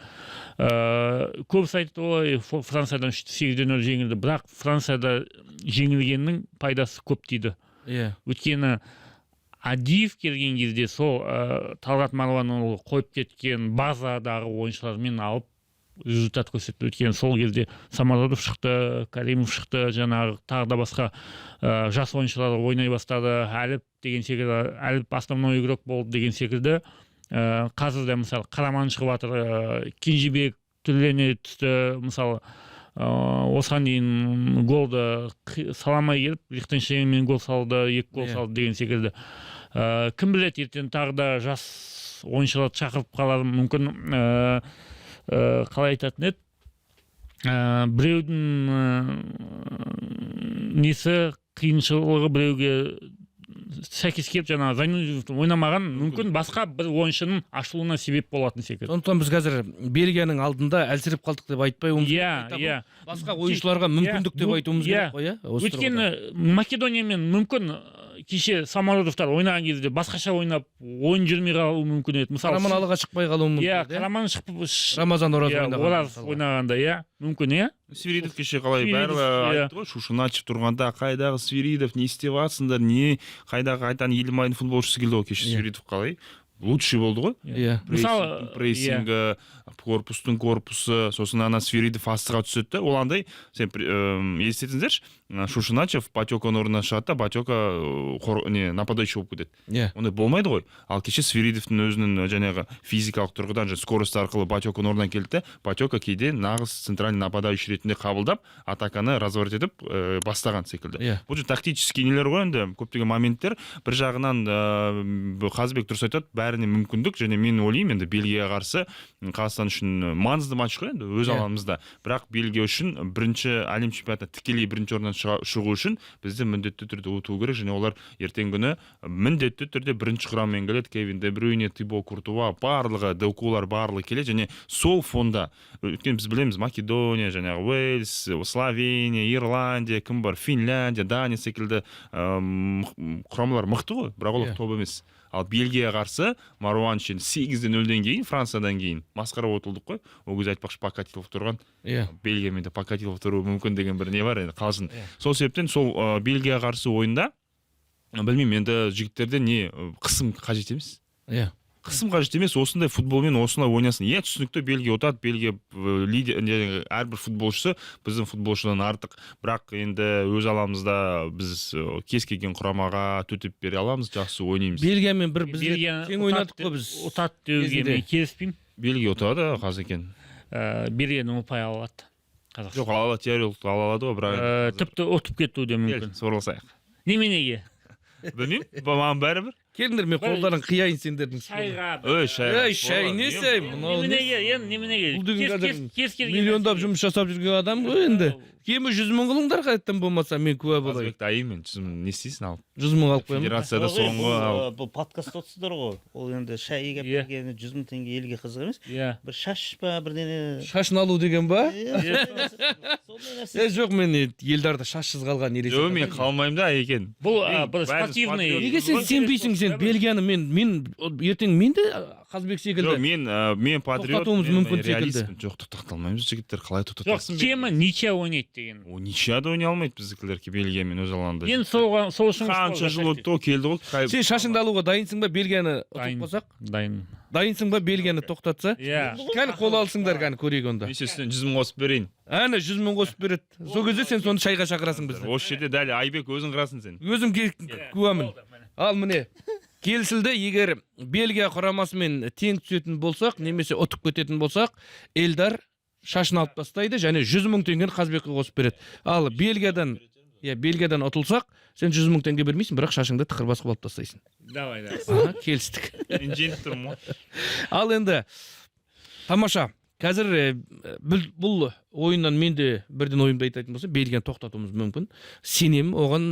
Көбісі айтады: «Ой, Франциядан 8:0 жеңілді». Бірақ Францияда жеңілгеннің пайдасы көп тиді, өйткені Адиев келген кезде сол Талғат Маруанұлы қойып кеткен базадағы ойыншылармен алып результат көрсетті. Өйткені сол кезде Самородов шықты, Каримов шықты, жаңағы тағы да басқа жас ойыншылар ойнай бастады, Әліп деген секілді, Әліп основной игрок болды деген секілді. Қазір де, мысалы, Қараман шығып жатыр, Кенжебек түрлене түсті. Мысалы, осыған дейін голды сала алмай келіп, Лихтенштейнмен гол салды, екі гол салды деген секілді. Кім біледі, ертең тағы да жас ойыншыларды шақырып қалар мүмкін. Қалай айтатын еді, біреудің несі, қиыншылығы біреуге сәйкес келіп, жаңағы Зайнудиновтың ойнамаған мүмкін басқа бір ойыншының ашылуына себеп болатын секілді. Сондықтан біз қазір Бельгияның алдында әлсіреп қалдық деп айтпай иә иә басқа ойыншыларға мүмкіндік деп айтуымыз керек қой, иә, осы Өйткені Македониямен мүмкін кеше Самородовтар ойнаған кезде басқаша ойнап, ойын жүрмей қалуы мүмкін еді, мысалы. Қараман алға шықпай қалуы мүмкін еді, иә? Қараман шығып Рамазан Оразов ойнаған, Оразов мысалға. ойнағанда, иә, мүмкін, иә. Свиридов кеше қалай, Свиридов, бәрі иә. айтты ғой, Шушеначев тұрғанда: «Қайдағы Свиридов, не істеп жатсыңдар, не?» Қайдағы қайтадан Елімайдың футболшысы келді ғой кеше. Свиридов қалай лучший болды ғой. Мысалы, Прессингі, корпустың корпусы, сосын ана Свиридов астыға түседі да, ол андай, сен елестетіңіздерші, Шушеначев Батеканың орнына шығады да, Батека не нападающий болып кетеді. Ондай болмайды ғой. Ал кеше Свиридовтың өзінің жаңағы физикалық тұрғыдан және скорость арқылы Батеканың орнына келді де, Батека кейде нағыз центральный нападающий ретінде қабылдап, атаканы разворот етіп бастаған секілді. Бұл же тактический нелер ғой енді, көптеген моменттер. Бір жағынан Қазыбек дұрыс айтады, бәріне мүмкіндік. Және мен ойлаймын, енді Бельгияға қарсы Қазақстан үшін маңызды матч қой енді өз алаңымызда. Бірақ Бельгия үшін бірінші әлем чемпионатына тікелей бірінші орыннан шығу үшін бізде міндетті түрде ұту керек. Және олар ертеңгі күні міндетті түрде бірінші құраммен келеді: Кевин Де Брюйне, Тибо Куртуа, барлығы, Докулар, барлығы келеді. Және сол фонда, өйткені біз білеміз, Македония, жаңағы Уэльс, Словения, Ирландия, кім бар, Финляндия, Дания секілді құрамалар мықты ғой, бірақ олар топ емес. Ал Бельгияға қарсы Маруанович енді 8:0-ден кейін, Франциядан кейін масқара ұтылдық қой ол кезде. Айтпақшы, Покатилов тұрған, Бельгиямен де Покатилов тұруы мүмкін деген бір не бар енді, қалжың. Сол себептен сол Бельгияға қарсы ойында, білмеймін енді, жігіттерде не қысым қажет емес. Қысым қажет емес, осындай футболмен осылай ойнасын. Иә, түсінікті, Бельгия ұтады, Бельгия лидер, әрбір футболшысы біздің футболшыдан артық. Бірақ енді өз аламызда біз кез келген құрамаға төтеп бере аламыз, жақсы ойнаймыз. Бельгиямен бір бізде Бельгияны тең ойнадық қой біз. Ұтады деуге кезінде. мен келіспеймін. Бельгия ұтады, қазекен. Бельгиядан ұпай ала алады Қазақстан. Жоқ, ала алады, теориялық ала алады ғой, бірақ Тіпті ұтып кетуі де кел, мүмкін. сорғыласайық. Неменеге? Білмеймін, маған бәрібір. Келіңдер, мен қолдарын қияйын сендердің. Шайға. Ой, шай. Ей, шай не шай? Мынау не? Неменеге енді, неменеге? Бұл деген Кез- қазір кез келген миллиондап нәрсеге. жұмыс жасап жүрген адам ғой енді. Кемі 100 000 қылыңдар қайтадан, болмаса мен куә болайын. Қазыбекті айым мен 100 000 не істейсің алып? 100 000 алып қоямын. Федерацияда Жоқ, соңғы бұл, ал. бұл подкаст отырсыздар ғой, ол енді шай Иә. келгені 100 000 теңге елге қызық емес. Иә. Бір шаш па, бірдеңе. Шашын алу деген ба? Иә, сондай нәрсе. Е, жоқ, мен Елдарды шашсыз қалған елестете Жоқ, мен қалмаймын да екен. Бұл Мен бір бәріміз спортивный. патриот. Неге сен сенбейсің сен Бельгияны? Мен ертең мен де Қазбек секілді Жоқ, мен патриот, тоқтатуымыз мен мүмкін секілді. реалистпін. Жоқ, тоқтата алмаймыз, жігіттер, қалай Жоқ, тоқтатасың? кемі ничья ойнайды деген. О, ничья да ойнай алмайды біздікілер Бельгиямен өз алаңында. Енді сол үшін Қанша жыл өтті ғой, келді ғой. Сен шашыңды алуға дайынсың ба, Бельгияны ұтып Дайын. қалсақ? Дайын. Дайынсың ба, Бельгияны тоқтатса? Иә. Кәні, қол алысыңдар, кәні көрейік онда. Мен үстінен 100 000 қосып берейін. Әне, 100 000 қосып береді. Сол кезде сен соны шайға шақырасың бізді. Осы жерде дәл Айбек өзің қырасың сен. Өзім куәмін. Ал міне, келісілді. Егер Бельгия құрамасымен тең түсетін болсақ немесе ұтып кететін болсақ, Эльдар шашын алып тастайды және 100 000 теңгені Қазбекке қосып береді. Ал Бельгиядан, иә, Бельгиядан ұтылсақ, сен 100 000 теңге бермейсің, бірақ шашыңды тықырбас қылып алып тастайсың. Давай, давай. Аха, келістік. Мен жеңіп тұрмын ғой. Ал енді тамаша. Қазір бұл ойыннан мен де бірден ойымды айтатын болсам, Бельгияны тоқтатуымыз мүмкін. Сенемін оған,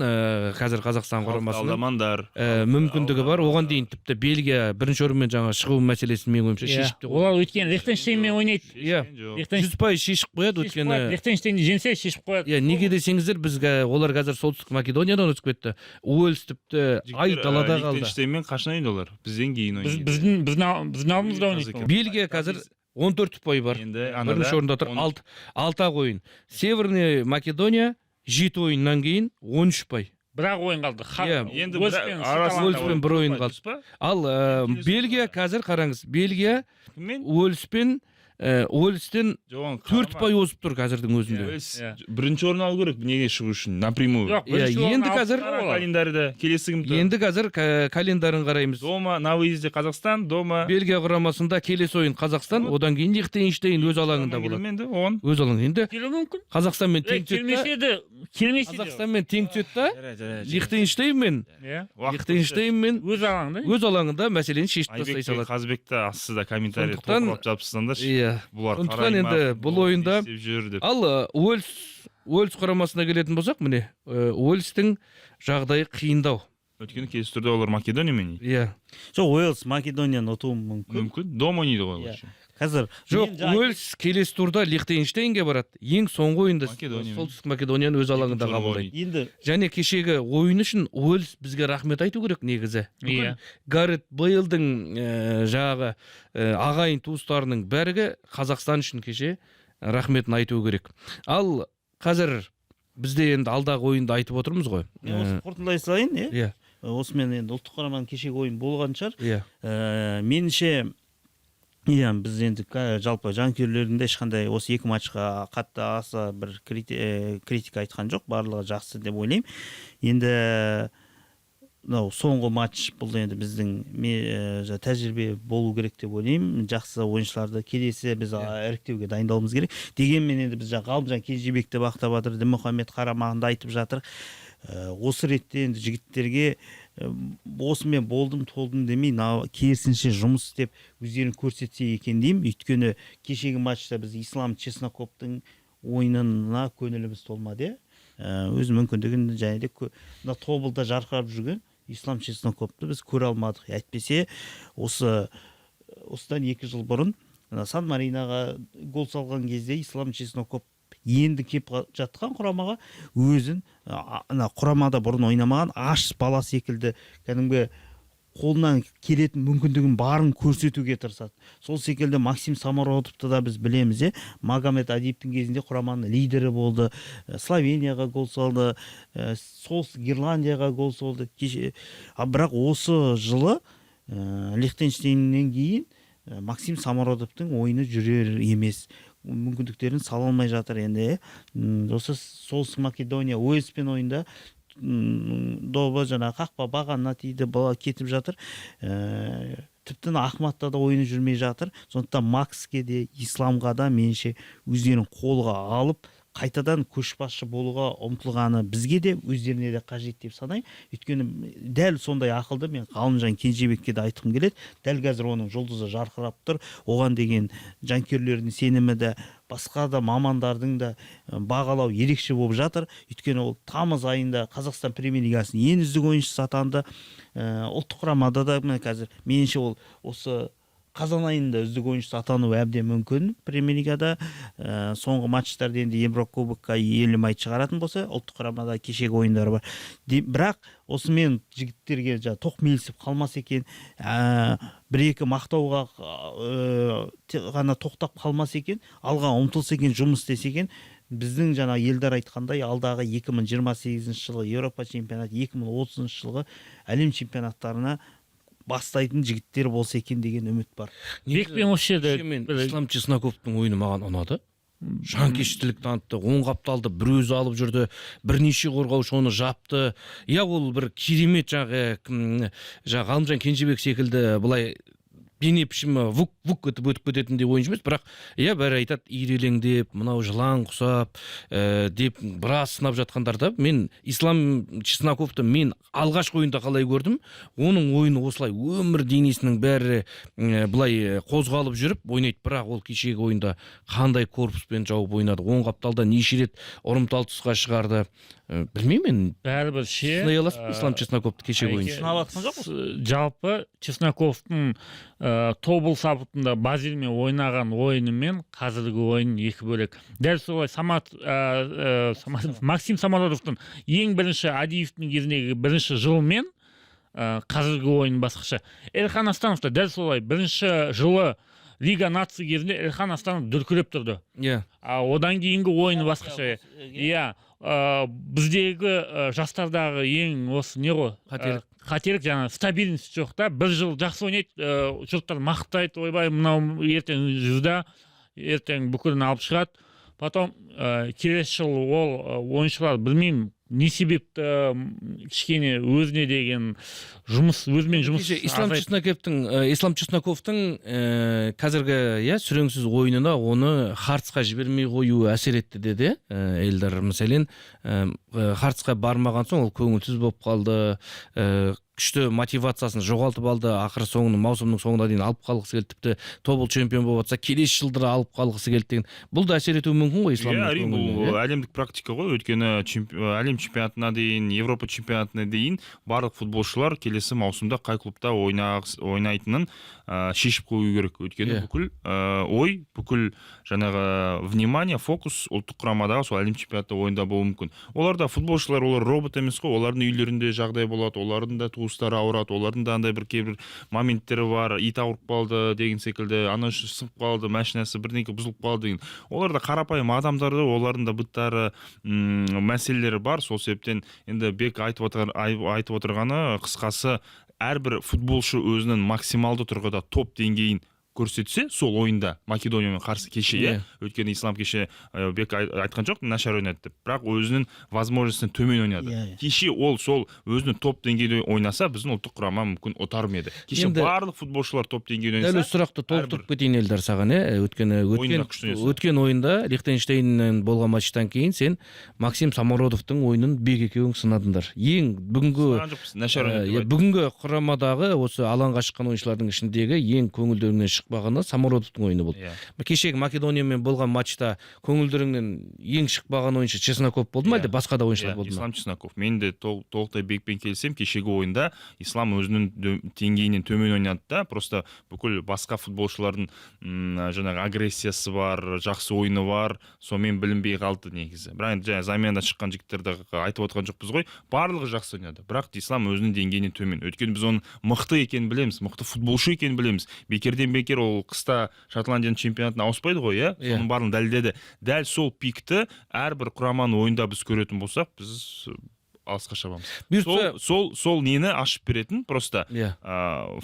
қазір Қазақстан құрамасының Алдамандар. Мүмкіндігі бар. Оған дейін тіпті Бельгия бірінші орынмен жаңа шығу мәселесін менің ойымша Иә. шешіп те қойды. Олар өйткені Лихтенштейнмен ойнайды. Иә. Жоқ. 100% шешіп қояды, Шешіп қояды. өйткені Лихтенштейнді жеңсе, шешіп қояды. Иә, неге десеңіздер, біз олар қазір Солтүстік Македониядан өтіп кетті. Уэльс тіпті ай далада қалды. Лихтенштейнмен қашан ойнайды олар? Бізден кейін Біз ойнайды. біздің алдымызда ойнайды. Бельгия қазір 14 ұпай бар. Енді анада Бірінші орында тұр. Алты ақ ойын. Северный Македония жеті ойыннан кейін 13 ұпай. Бір ақ ойын қалды. Иә. Енді Уэльспен арасы Уэльспен бір ойын қалды. Дұрыс па? Ал Бельгия қазір қараңыз, Бельгия Кіммен? Уэльспен, Уэльстен Жоқ, оған 4 қарама. ұпай озып тұр қазірдің өзінде. Уэльс Иә. бірінші орын алу керек неге шығу үшін напрямую. Жоқ, Иә, бірінші орын енді алып қазір- тұр олар. Календарьда келесі кім тұр? Енді қазір календарын қараймыз. Дома на выезде Қазақстан, дома Бельгия құрамасында келесі ойын Қазақстан, одан кейін Лихтенштейн өз алаңында болады. Енді оған Өз алаңында. Енді Келуі мүмкін. Қазақстанмен тең түседі да, Келмесе де, келмесе де. Қазақстанмен тең түседі да, Лихтенштейнмен, Иә. Лихтенштейнмен Өз алаңында. өз алаңында мәселені шешіп Айбек тастай салады. Қазбекті астында комментарий Сондықтан- толтырып жапсаңдаршы. Иә. Бұлар Сондықтан қарай ма, енді бұл футбол не ойында- істеп жүр деп. Ал Уэльс құрамасына келетін болсақ, міне, Уэльстің жағдайы қиындау. Өйткені келесі турда олар Македониямен ойнайды. Иә. Жоқ, Уэльс Македонияны ұтуы мүмкін. Мүмкін дома ойнайды ғой олар Иә. еще. Қазір Жоқ, мен жаңа- Уэльс келесі турда Лихтенштейнге барады. Ең соңғы ойында Македониямен. Солтүстік Македонияны өз алаңында Екінші орынға қабылдайды. ойнайды. Енді Және кешегі ойын үшін Уэльс бізге рахмет айту керек негізі. Бүкіл Иә. Гаррет Бейлдің жаңағы ағайын туыстарының бәрігі Қазақстан үшін кеше рахметін айту керек. Ал қазір бізде енді алдағы ойынды айтып отырмыз ғой. Мен осы қорытындылай салайын, иә? Иә, Осымен енді ұлттық құраманың кешегі ойын болған шығар. иә. Меніңше, иә, біз енді жалпы жанкүйерлердің де ешқандай осы екі матчқа қатты аса бір критика айтқан жоқ, барлығы жақсы деп ойлаймын. Енді мынау соңғы матч, бұл енді біздің тәжірибе болу керек деп ойлаймын. Жақсы ойыншыларды келесі біз іріктеуге дайындалуымыз керек. Дегенмен енді біз жаңа Ғалымжан Кенжебекті бақтап жатыр, Дінмұхамед қарамағында айтып жатыр. Осы ретте енді жігіттерге осымен болдым, толдым демей, керісінше жұмыс істеп өздерін көрсетсе екен деймін. Өйткені кешегі матчта біз Ислам Чесноковтың ойынына көңіліміз толмады, иә? Өз мүмкіндігін және де мына Тобылда жарқырап жүрген Ислам Чесноковты біз көре алмадық. Әйтпесе осыдан 2 жыл бұрын мына Сан Мариноға гол салған кезде Ислам Чесноков енді кеп жатқан құрамаға өзін, ана құрамада бұрын ойнамаған аш бала секілді кәдімгі қолынан келетін мүмкіндігін барын көрсетуге тырысады. Сол секілді Максим Самородовты да біз білеміз, е? Магомед Адиевтің кезінде құраманың лидері болды. Словенияға гол салды, Солтүстік Ирландияға гол салды. Кеше, бірақ осы жылы Лихтенштейннен кейін Максим Самородовтың ойыны жүрер емес, мүмкіндіктерін сала алмай жатыр енді. Осы Солтүстік Македония Уэльспен ойында добы жаңағы қақпа бағанына тиді, бала кетіп жатыр. Тіптен Ахматта да ойыны жүрмей жатыр. Сондықтан Макске де, Исламға да меніңше өздерін қолға алып, қайтадан көшбасшы болуға ұмтылғаны бізге де, өздеріне де қажет деп санаймын. Өйткені дәл сондай ақылды мен Ғалымжан Кенжебекке де айтқым келеді. Дәл қазір оның жұлдызы жарқырап тұр. Оған деген жанкүйерлердің сенімі де, басқа да мамандардың да бағалау ерекше болып жатыр. Өйткені ол тамыз айында Қазақстан премьер лигасының ең үздік ойыншысы атанды. Ұлттық құрамада да міне қазір меніңше ол осы қазан айында үздік ойыншысы атануы әбден мүмкін премьер лигада. Соңғы матчтарда енді Еврокубокқа елімай шығаратын болса, ұлттық құрамада кешегі ойындары бар. Бірақ осымен жігіттерге жаңа тоқмейілсіп қалмас екен, бір-екі мақтауға ғана тоқтап қалмас екен, алға ұмтылса екен, жұмыс істесе екен, біздің жаңа Елдар айтқандай, алдағы 2028 жылғы Еуропа чемпионаты, 2030 жылғы әлем чемпионаттарына бастайтын жігіттер болса екен деген үміт бар. Бекпен осы жерде Мен Ислам Чесноковтың ойыны маған ұнады. Жанкештілік танытты, оң қапталды бір өзі алып жүрді, бірнеше қорғаушы оны жапты. Иә, ол бір керемет жаңағы кім, жаңағы Ғалымжан Кенжебек секілді былай дене пішімі вук вук етіп өтіп кететіндей ойыншы емес, бірақ иә, бәрі айтады ирелеңдеп, мынау жылан құсап деп біраз сынап жатқандар да. Мен Ислам Чесноковты мен алғашқы ойында қалай көрдім, оның ойыны осылай өмір денесінің бәрі былай қозғалып жүріп ойнайды. Бірақ ол кешегі ойында қандай корпуспен жауып ойнады, оң қапталда неше рет ұрымтал тұсқа шығарды. Білмеймін мен. Бәрібір ше. Сынай аласыз ба Ислам Чесноковты, кешегі ойыншы? Сынап жатқан жоқпыз. Жалпы Чесноковтың Тобыл сапында Базилмен ойнаған ойыны мен қазіргі ойын екі бөлек. Дәл солай Самат, Самат, Максим Самородовтың ең бірінші Адиевтің кезіндегі бірінші жылымен қазіргі ойын басқаша. Эльхан Астанов та дәл солай, бірінші жылы Лига наций кезінде Эльхан Астанов дүркіреп тұрды. А одан кейінгі ойыны басқаша. Иә, біздегі жастардағы ең осы не ғой? Қателік. Қателік жаңағы стабильность жоқ та. Бір жыл жақсы ойнайды, жұрттар мақтайды, ойбай, мынау ертең звезда, ертең бүкілін алып шығады. Потом келесі жылы ол ойыншылар білмеймін не себепті кішкене өзіне деген жұмыс, өзімен жұмыс Кеше Ислам азайды. Чесноковтың Ислам Чесноковтың қазіргі иә сүреңсіз ойынына оны Хартсқа жібермей қою әсер етті деді Эльдар. Мәселен, Хартсқа бармаған соң ол көңілсіз болып қалды, күшті мотивациясын жоғалтып алды, ақыры соңының маусымның соңына дейін алып қалғысы келді, тіпті Тобыл чемпион болып жатса, келесі жылда да алып қалғысы келді деген. Бұл да әсер етуі мүмкін ғой Исламның Иә, әрине, көңіліне, бұл иә? әлемдік практика ғой, өйткені әлем чемпионатына дейін, Европа чемпионатына дейін барлық футболшылар келесі маусымда қай клубта ойнайтынын шешіп қою керек, өйткені бүкіл ой, бүкіл жаңағы внимание, фокус ұлттық құрамадағы сол әлем чемпионаты ойында болуы мүмкін. Олар да футболшылар, олар робот емес қой, олардың үйлерінде жағдай болады, олардың да туыстары ауырады, олардың да андай бір кейбір моменттері бар, ит ауырып қалды деген секілді, ана сынып қалды, машинасы бірдеңке бұзылып қалды деген. Олар да қарапайым адамдар да, олардың да быттары, мәселелері бар. Сол себептен енді Бек айтып отырғаны, қысқасы, әрбір футболшы өзінің максималды тұрғыда топ деңгейін көрсетсе сол ойында Македониямен қарсы кеше, иә. Өйткені Ислам кеше, Бек айтқан жоқ нашар ойнады деп, бірақ өзінің возможностьтен төмен ойнады. Иә, иә. Кеше ол сол өзінің топ деңгейде ойнаса, біздің ұлттық құрама мүмкін ұтар ма еді. Кеше Енді барлық футболшылар топ деңгейде дәл ойнаса, осы сұрақты толықтырып әрбір кетейін, Эльдар, саған, иә. Өйткені ойында күшті ойнаса. Өткен ойында Лихтенштейннен болған матчтан кейін сен Максим Самородовтың ойынын, Бек екеуің сынадыңдар. Ең бүгінгі Сынаған жоқпыз, нашар ойнады деп иә, бүгінгі құрамадағы осы алаңға шыққан ойыншылардың ішіндегі ең көңілдеріңнен шықпағаны Самородовтың ойыны болды. Кешегі Македониямен болған матчта көңілдеріңнен ең шықпаған ойыншы Чесноков болды ма, Иә. әлде басқа да ойыншылар Иә, болды ма? Ислам Чесноков. Мен де толықтай Бекпен келісемін. Кешегі ойында Ислам өзінің деңгейінен төмен ойнады да, просто бүкіл басқа футболшылардың жаңағы агрессиясы бар, жақсы ойыны бар, сонымен білінбей қалды негізі. Бірақ енді жаңа заменада шыққан жігіттерді айтып отырған жоқпыз ғой, барлығы жақсы ойнады. Бірақ Ислам өзінің деңгейінен төмен. Өйткені біз оның мықты екенін білеміз, мықты футболшы екенін білеміз. Бекерден бекер ол қыста Шотландияның чемпионатына ауыспайды ғой, иә? Иә. Соның барлығын дәлелдеді. Дәл сол пикті әрбір құраманың ойында біз көретін болсақ, біз Алысқа шабамыз. Бұйыртса. Сол нені ашып беретін просто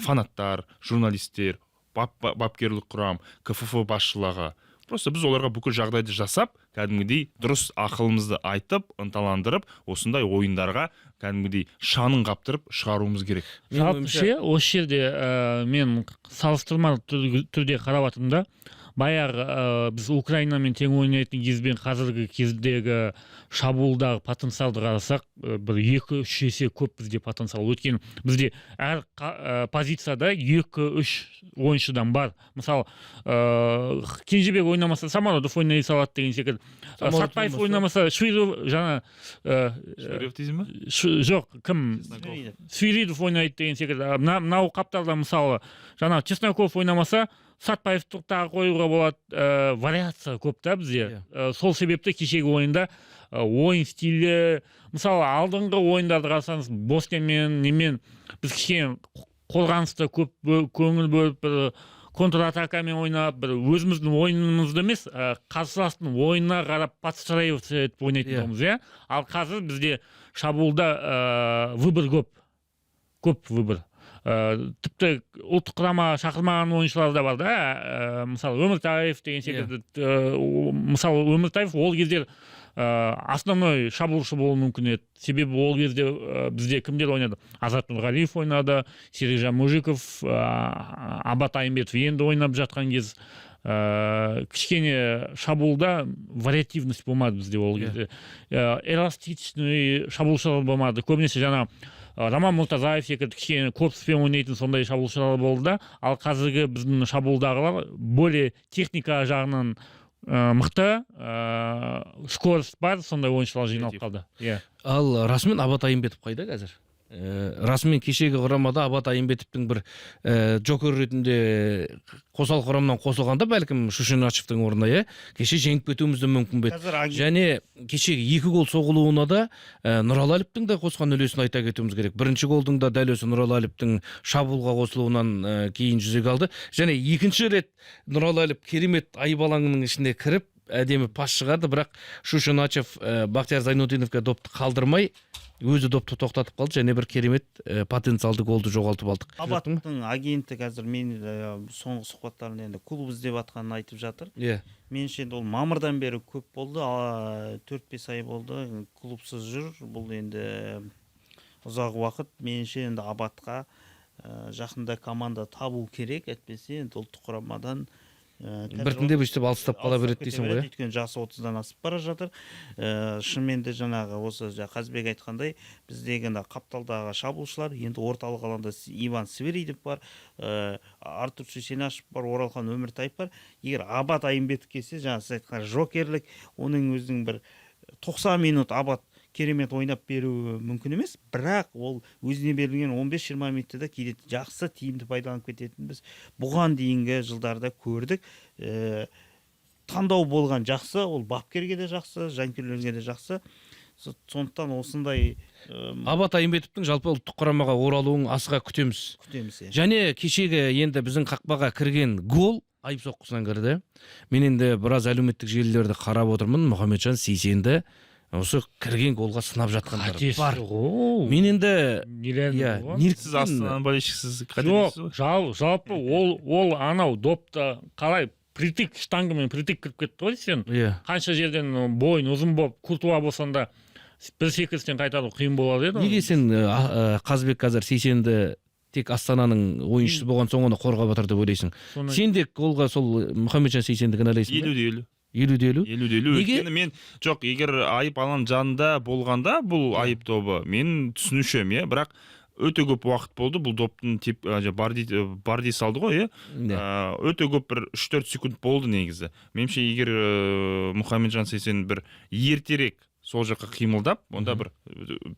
фанаттар, журналистер, бапкерлік құрам, КФФ басшылығы. Просто біз оларға бүкіл жағдайды жасап, кәдімгідей дұрыс ақылымызды айтып, ынталандырып, осындай ойындарға кәдімгідей шанын қаптырып шығаруымыз керек. Менің Жалпы ойымша- ше, осы жерде мен салыстырмалы түрде қарап жатырмын да, баяғы біз Украинамен тең ойнайтын кезбен қазіргі кездегі шабуылдағы потенциалды қарасақ, бір 2-3 есе көп бізде потенциал, өйткені бізде әр позицияда 2-3 ойыншыдан бар. Мысалы, Кенжебек ойнамаса, Самородов ойнай салады деген секілді. Самородов Сатпаев ойнамаса- ойнамаса, Швыров жаңа Швырев дейсің ба? Жоқ, кім, Свиридов ойнайды деген секілді. Мынау қапталда, мысалы, жаңағы Чесноков ойнамаса, Сатпаевты тағы қоюға болады. Вариация көп та бізде. Сол себепті кешегі ойында ойын стилі, мысалы, алдыңғы ойындарды қарасаңыз, Босниямен, немен, біз кішкене қорғаныста көп көңіл бөліп, бір контратакамен ойнап, бір өзіміздің ойынымызды емес, қарсыластың ойынына қарап подстраиваться етіп ойнайтын тұғынбыз, иә. Ал қазір бізде шабуылда выбор көп, көп выбор. Тіпті ұлттық құрама шақырмаған ойыншылар да бар да. Мысалы, Өміртаев деген секілді. Мысалы, Өміртаев ол кездер основной шабуылшы болуы мүмкін еді, себебі ол кезде бізде кімдер ойнады? Азат Нұрғалиев ойнады, Серікжан Мужиков, Абат Айымбетов енді ойнап жатқан кез. Кішкене шабуылда вариативность болмады бізде ол кезде. Эластичный шабуылшылар болмады, көбінесе жаңа Роман Мұртазаев секілді кішкене корпуспен ойнайтын сондай шабуылшылар болды да. Ал қазіргі біздің шабуылдағылар более техника жағынан мықты, скорость бар, сондай ойыншылар жиналып қалды, иә. Ал расымен Абат Айымбетов қайда қазір? Расымен кешегі құрамада Абат Айымбетовтің бір джокер ретінде қосалқы құрамнан қосылғанда, бәлкім, Шушеначевтің орнына, иә, кеше жеңіп кетуіміз де мүмкін бе еді. Қазір Және кешегі екі гол соғылуына да Нұралы Әліптің де қосқан үлесін айта кетуіміз керек. Бірінші голдың да дәл осы Нұралы Әліптің шабуылға қосылуынан кейін жүзеге алды. Және екінші рет Нұралы Әліп керемет айып алаңының ішіне кіріп, әдемі пас шығарды, бірақ Шушеначев Бақтияр Зайнутдиновке допты қалдырмай, өзі допты тоқтатып қалды және бір керемет потенциалды голды жоғалтып алдық. Абаттың агенті қазір мен соңғы сұхбаттарында енді клуб іздеп жатқанын айтып жатыр. Меніңше, енді ол мамырдан бері көп болды, 4-5 ай болды клубсыз жүр. Бұл енді ұзақ уақыт. Меніңше, енді Абатқа жақында команда табу керек, әйтпесе енді ұлттық құрамадан қазір Біртіндеп өйстіп алыстап қала алыстап береді кете дейсің ғой, береді, иә. Өйткені жасы 30-дан асып бара жатыр. Шынымен де жаңағы осы Қазбек айтқандай, біздегі ана қапталдағы шабуылшылар, енді орталық алаңда Иван Свиридов бар, Артур Шешенашев бар, Оралхан Өміртаев бар. Егер Абат Айымбетов келсе, жаңа сіз айтқан жокерлік, оның өзінің бір 90 минут Абат керемет ойнап беруі мүмкін емес, бірақ ол өзіне берілген 15-20 минутта да кейде жақсы, тиімді пайдаланып кететінін біз бұған дейінгі жылдарда көрдік. Таңдау болған жақсы, ол бапкерге де жақсы, жанкүйерлерге де жақсы. Сондықтан осындай Абат Айымбетовтің жалпы ұлттық құрамаға оралуын асыға күтеміз. Күтеміз, иә. Және кешегі енді біздің қақпаға кірген гол айып соққысынан кірді. Мен енді біраз әлеуметтік желілерді қарап отырмын, Мұхамеджан Сейсенді осы кірген голға сынап жатқандар Қатесі бар. ғой. Мен енді Нереально иә ғой. Сіз неліктен Астананың болельщикісіз, қателесіз Жоқ, ғой. жалпы ол анау допты қалай притык, штангамен притык кіріп кетті ғой сен. Қанша жерден бойың ұзын болып, Куртуа болсаң да, бір секірістен қайтару қиын болар еді. Неге сен Қазбек, қазір Сейсенді тек Астананың ойыншысы болған соң оны қорғап жатыр деп ойлайсың? Соны- Сен де голға сол Мұхамеджан Сейсенді кінәлайсың ба? 50 де 50. 50 де 50. 50 де 50. Неге? Өйткені мен, жоқ, егер айып алаң жанында болғанда бұл айып добы, мен түсінуші едім, иә. Бірақ өте көп уақыт болды бұл доптың теп Барди, Барди салды ғой, иә. Иә. Өте көп, бір 3-4 секунд болды негізі. Меніңше, егер Мұхамеджан Сейсен бір ертерек сол жаққа қимылдап, онда бір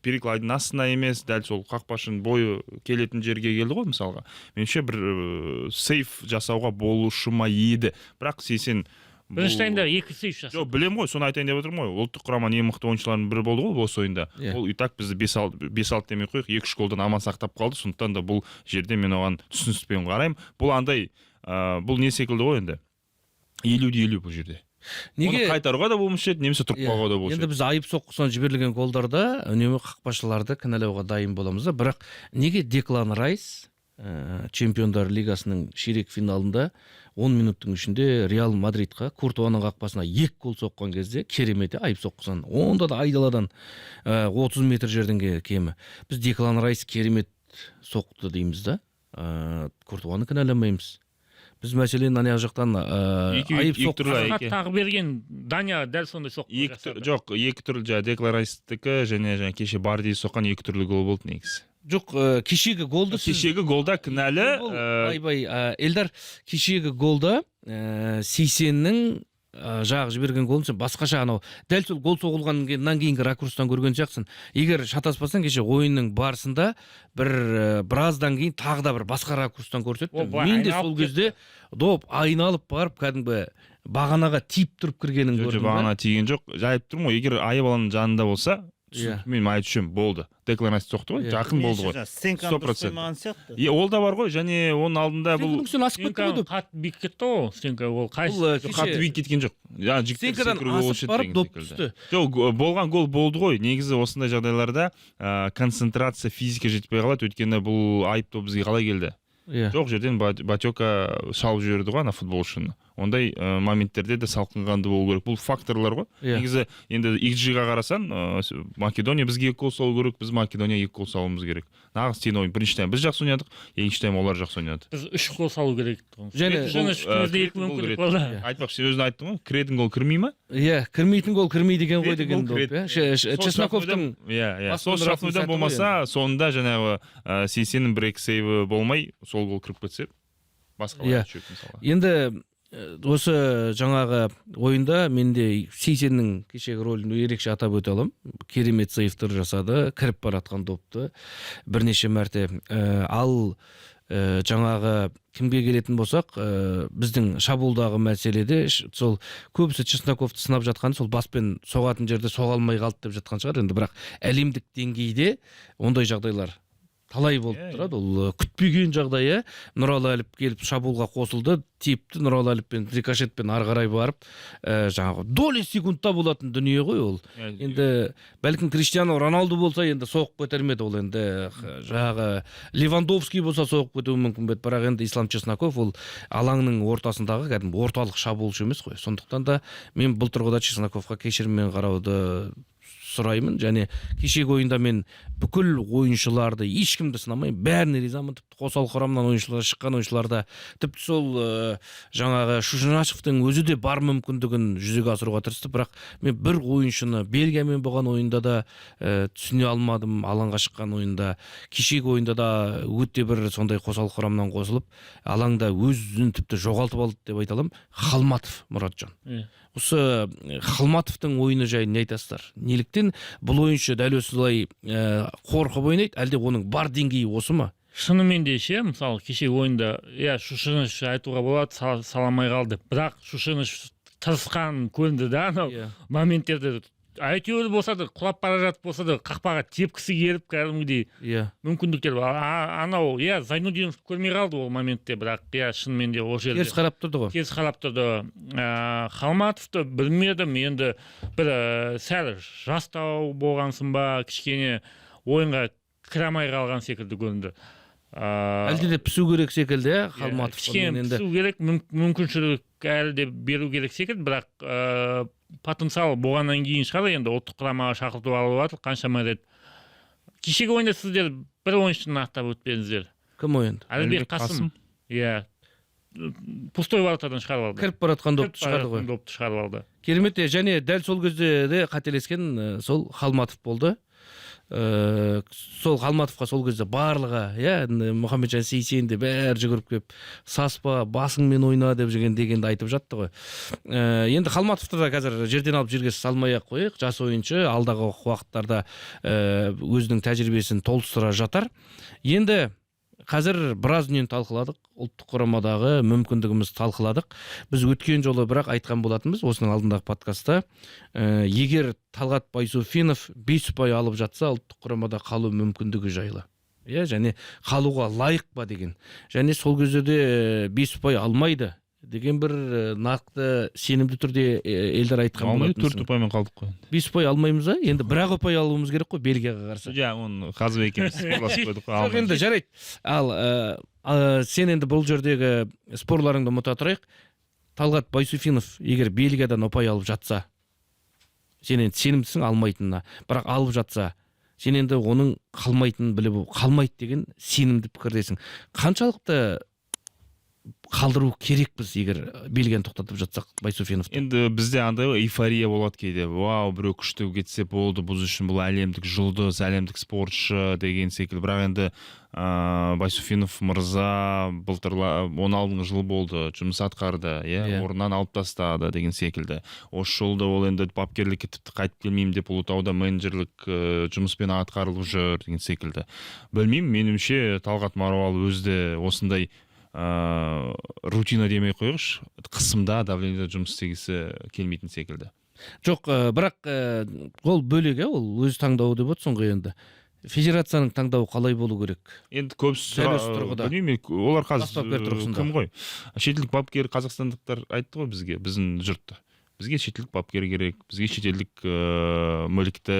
перекладина астына емес, дәл сол қақпашының бойы келетін жерге келді ғой, мысалға, меніңше, бір сейв жасауға болушы ма еді. Бірақ Сейсен Бірінші таймда екі сейв жасады. Жоқ, білемін ғой, соны айтайын деп отырмын ғой. Ұлттық құраманың ең мықты ойыншыларының бірі болды ғой осы ойында. Ол и так бізді 5-6, 5-6 демей ақ қояйық, 2-3 голдан аман сақтап қалды. Сондықтан да бұл жерде мен оған түсініспен қараймын. Бұл андай бұл не секілді ғой енді, 50 де 50 бұл жерде. Неге Оны қайтаруға да болмаушы еді, немесе тұрып Иә. қалуға да болушы Енді еді. біз айып соққысынан жіберілген голдарда үнемі қақпашыларды кінәлауға дайын боламыз да, бірақ неге Деклан Райс Чемпиондар лигасының ширек финалында 10 минуттың ішінде Реал Мадридқа Куртуаның қақпасына екі гол соққан кезде, керемет, айып соққысынан, онда да айдаладан 30 метр жерден кемі, біз Деклан Райс керемет соқты дейміз да, Куртуаны кінәламаймыз. Біз, мәселен, ана жақтан айып Екі түрлі. соққысы Асхат Тағыберген Дания дәл сондай соққы Екі жасады. Жоқ, екі түрлі, жаңағы Деклан Райстікі және жаңа кеше Барди соққан екі түрлі гол болды негізі. Жоқ, кешегі голды сіз Кешегі голда кінәлі Гол, айбай, Эльдар, кешегі голда Сейсеннің жағы жіберген голын сен басқаша, анау дәл сол гол соғылғаннан кейінгі ракурстан көрген сияқтысың. Егер шатаспасаң, кеше ойынның барысында бір біраздан кейін тағы да бір басқа ракурстан көрсетті. Ол былай Мен де айналып сол кезде доп айналып барып, кәдімгі бағанаға тиіп тұрып кіргенін Жоқ, көрдім да. бағана тиген жоқ, жайып тұрмын ғой. Егер айып алаңның жанында болса, мен айып түсемін, болды. Деклан Райс соқты ғой, жақын болды ғой. Стенканы Сто дұрыс процент. қоймаған сияқты. Е, ол да бар ғой, және оның алдында бұл Стенканың үстінен асып кетті ғой Стенка доп. қатты биік кетті ғой, стенка ол қайсы? Бұл Жоқ, қатты кеше биік кеткен жоқ. Жаңа жігіттер стенкадан секіруге асып болушы еді барып деген доп секілді. түсті. Жоқ, болған гол болды ғой. Негізі осындай жағдайларда концентрация, физика жетпей қалады, өйткені бұл айып доп бізге қалай келді? Жоқ жерден Батека шалып жіберді ғой ана футболшыны. Ондай моменттерде де салқынқанды болу керек. Бұл факторлар ғой. Негізі енді XG-ға қарасаң, Македония бізге екі гол салу керек, біз Македония екі гол салуымыз керек. Нағыз тең ойын. Бірінші тайм біз жақсы ойнадық, екінші тайм олар жақсы ойнады. Біз үш гол салу керек тұғын. Және Және үстімізде екі кіретін гол мүмкіндік кіреді. болды. Айтпақшы, сен өзің айттың ғой, кіретін гол кірмей ма? Иә, кірмейтін гол кірмейді екен ғой Кіретін деген гол доп, кіреді. иә. Сол Чесноковтың Иә. басын Сол ұратын штрафнойдан сәті ғой. болмаса, соңында жаңағы Сейсеннің бір екі сейві болмай, сол гол кіріп кетсе, басқа вариант жоқ мысалға. Енді осы жаңағы ойында мен де Сейсеннің кешегі рөлін ерекше атап өте аламын. Керемет сейвтер жасады, кіріп бара жатқан допты бірнеше мәрте. Ал жаңағы кімге келетін болсақ, біздің шабуылдағы мәселеде сол көбісі Чесноковты сынап жатқан, сол баспен соғатын жерде соға алмай қалды деп жатқан шығар енді, бірақ әлемдік деңгейде ондай жағдайлар талай болып тұрады. Ол күтпеген жағдай, иә. Нұралы Әліп келіп шабуылға қосылды, тепті Нұралы Әліппен рикошетпен ары қарай барып, жаңағы доли секундта болатын дүние ғой ол. Енді бәлкім Криштиану Роналду болса, енді соғып кетер ме еді ол, енді жаңағы Левандовский болса, соғып кетуі мүмкін бе еді, бірақ енді Ислам Чесноков ол алаңның ортасындағы кәдімгі орталық шабуылшы емес қой. Сондықтан да мен бұл тұрғыда Чесноковқа кешіріммен қарауды сұраймын. Және кешегі ойында мен бүкіл ойыншыларды, ешкімді сынамаймын, бәріне ризамын. Тіпті қосалқы құрамнан ойыншылар шыққан ойыншылар да, тіпті сол жаңағы Шушунашевтың өзі де бар мүмкіндігін жүзеге асыруға тырысты. Бірақ мен бір ойыншыны Бельгиямен болған ойында да түсіне алмадым, алаңға шыққан ойында, кешегі ойында да өте бір сондай қосалқы құрамнан қосылып, алаңда өзін тіпті жоғалтып алды деп айта аламын, Халматов Мұратжан. Осы Халматовтың ойыны жайлы не айтасыздар? Неліктен бұл ойыншы дәл осылай қорқып ойнайды, әлде оның бар деңгейі осы ма? Шынымен де ше, мысалы, кешегі ойында, иә, Шушыныш айтуға болады, сала алмай қалды, бірақ Шушыныш тырысқан көрінді да. Анау моменттерде әйтеуір болса да, құлап бара жатып болса да, қақпаға тепкісі келіп, кәдімгідей мүмкіндіктер бар. Анау, иә, Зайнудинов көрмей қалды ол моментте, бірақ, иә, шынымен де ол жерде Теріс қарап тұрды ғой. Теріс қарап тұрды. Халматовты білмедім енді, бір сәл жастау болғансын ба, кішкене ойынға кіре алмай қалған секілді көрінді. Әлде де пісу керек секілді, иә, Иә, Халматов кішкене енді. Пісу керек, мүмкіншілік әлі де беру керек секілді, бірақ потенциал болғаннан кейін шығар, енді ұлттық құрамаға шақыртып алып жатыр қаншама рет. Кешегі ойында сіздер бір ойыншыны атап өтпедіңіздер. Кім ойынды? Әлібек Әлібек Қасым. Қасым. Иә, пустой воротадан шығарып алды. Кіріп бара жатқан допты Кіріп бара шығарды ғой. жатқан допты шығарып алды. Керемет, иә. Және дәл сол кезде де қателескен сол Халматов болды. Сол Халматовқа сол кезде барлығы, иә, енді Мұхамеджан Сейсен де бәрі жүгіріп келіп, саспа, басыңмен ойна деп жүрген дегенді айтып жатты ғой. Енді Халматовты да қазір жерден алып жерге салмай ақ қояйық, жас ойыншы, алдағы уақыттарда өзінің тәжірибесін толықтыра жатар. Енді қазір біраз дүниені талқыладық, ұлттық құрамадағы мүмкіндігімізді талқыладық. Біз өткен жолы бірақ айтқан болатынбыз, осының алдындағы подкастта, егер Талғат Байсуфинов 5 ұпай алып жатса, ұлттық құрамада қалу мүмкіндігі жайлы, иә, және қалуға лайық па деген. Және сол кезде де 5 ұпай алмайды Деген бір нақты, сенімді түрде Эльдар айтқан Алмайды, 4 болатынсың. ұпаймен қалдық қой. 5 ұпай алмаймыз ба? Енді бір ақ ұпай алуымыз керек қой Бельгияға қарсы. Иә, оны Қазыбек екеуміз спорласып қойдық қой. Жоқ, енді жарайды. Ал сен енді бұл жердегі спорларыңды ұмыта тұрайық. Талғат Байсуфинов егер Бельгиядан ұпай алып жатса, сен енді сенімдісің алмайтынына, бірақ алып жатса, сен енді оның қалмайтынын біліп, қалмайды деген сенімді пікірдесің. Қаншалықты қалдыру керекпіз, егер Бельгияны тоқтатып жатсақ Байсуфиновты? Енді бізде андай ғой, эйфория болады кейде: вау, біреу күшті кетсе болды, біз үшін бұл әлемдік жұлдыз, әлемдік спортшы деген секілді. Бірақ енді Байсуфинов мырза былтыр, оның алдыңғы жылы болды, жұмыс атқарды, иә. Орнынан алып тастады деген секілді. Осы жолы да ол енді бапкерлікке тіпті қайтып келмеймін деп, Ұлытауда менеджерлік жұмыспен атқарылып жүр деген секілді. Білмеймін, меніңше, Талғат Маруал өзі де осындай рутина демей ақ қояйықшы, қысымда, давлениеда жұмыс істегісі келмейтін секілді. Жоқ, бірақ ол бөлек, иә, ол өз таңдауы деп отырсың ғой. Енді федерацияның таңдауы қалай болу керек? Енді көбісі Дәл осы тұрғыда. Білмеймін мен, олар Бас қазір бапкер тұрғысында. кім ғой, шетелдік бапкер. Қазақстандықтар айтты ғой бізге, біздің жұртты: бізге шетелдік бапкер керек, бізге шетелдік мүлікті,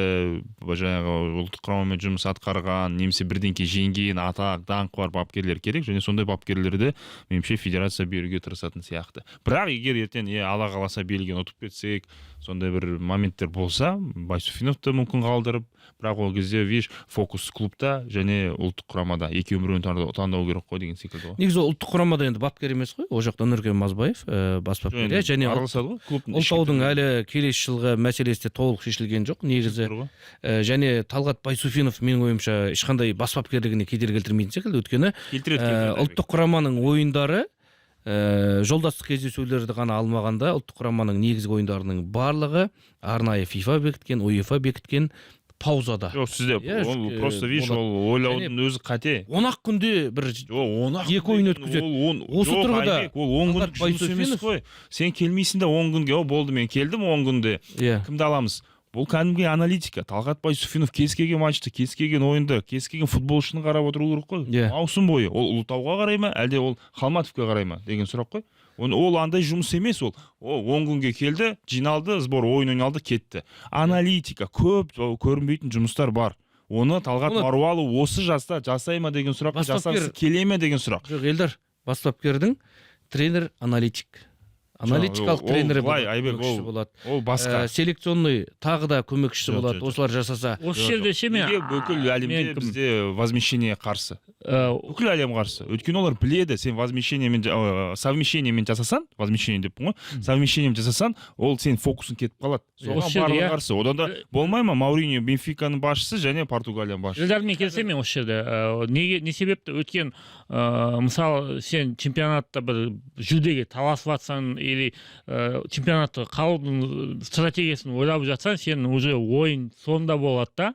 жаңағы ұлттық құрамамен жұмыс атқарған немесе бірдеңке жеңген, атақ даңқы бар бапкерлер керек. Және сондай бапкерлерді, меніңше, федерация беруге тырысатын сияқты. Бірақ егер ертең, е, Алла қаласа, Бельгияны ұтып кетсек, сондай бір моменттер болса, Байсуфиновты мүмкін қалдырып, бірақ ол кезде, видишь, фокус клубта және ұлттық құрамада, екеуінің біреуін таңдау керек қой деген секілді ғой. Негізі ол ұлттық құрамада енді бапкер емес қой, ол жақта Нұркен Мазбаев бас бапкер, иә. Және араласады ғой клубтың ішкі. Ұлытаудың әлі келесі жылғы мәселесі де толық шешілген жоқ негізі. Тұр ғой. Және Талғат Байсуфинов, менің ойымша, ешқандай бас бапкерлігіне кедергі келтірмейтін секілді, өйткені Келтіреді, келтіреді. ұлттық құраманың ойындары, жолдастық кездесулерді ғана алмағанда, ұлттық құраманың негізгі ойындарының барлығы арнайы ФИФА бекіткен, УЕФА бекіткен паузада. Жоқ, сізде Иә, ол просто, видишь, болады. ол ойлаудың өзі қате. 10 ақ күнде бір Жоқ, 10 ақ екі ойын өткізеді. Ол 10 Осы жоқ, тұрғыда Айбек, ол 10 Талғат күндік жұмыс емес Байсуфинов- қой. Сен келмейсің да 10 күнге, о, болды, мен келдім 10 күнде, кімді аламыз? Бұл кәдімгі аналитика. Талғат Байсуфинов кез келген матчты, кез келген ойынды, кез келген футболшыны қарап отыру керек қой маусым бойы. Ол Ұлытауға қарай ма, әлде ол Халматовқа қарай ма деген сұрақ қой. Ол андай жұмыс емес. Ол 10 күнге келді, жиналды, сбор, ойын ойналды, кетті. Аналитика көп, ол көрінбейтін жұмыстар бар. Оны Талғат Маруалов осы жаста жасай ма деген сұрақ, Бас жасағысы бапкер- келе ме деген сұрақ. Жоқ, Елдар, бас бапкердің тренер аналитик, аналитикалық Ол тренері былай, болады, Айбек, көмекшісі болады. Ол басқа. Селекционный тағы да көмекшісі Жоқ, болады. жоқ, жоқ. Осылар жасаса. Осы Жоқ, жерде жоқ. ше, мен Неге бүкіл әлемде мен кім? бізде возмещение қарсы? Бүкіл әлем қарсы, өйткені олар біледі: сен возмещениемен совмещениемен жасасаң, возмещение деппін ғой, совмещениемен жасасаң, ол сенің фокусың кетіп қалады. Соған Осы жерде, барлығы иә. қарсы. Одан да болмай ма Мауриньо Бенфиканың басшысы және Португалияның басшысы? Елдармен келісемін мен осы жерде. Неге, не себепті? Өткен мысалы, сен чемпионатта бір жүлдеге таласып жатсаң или чемпионатта қалудың стратегиясын ойлап жатсаң, сен уже ойын соңында болады да,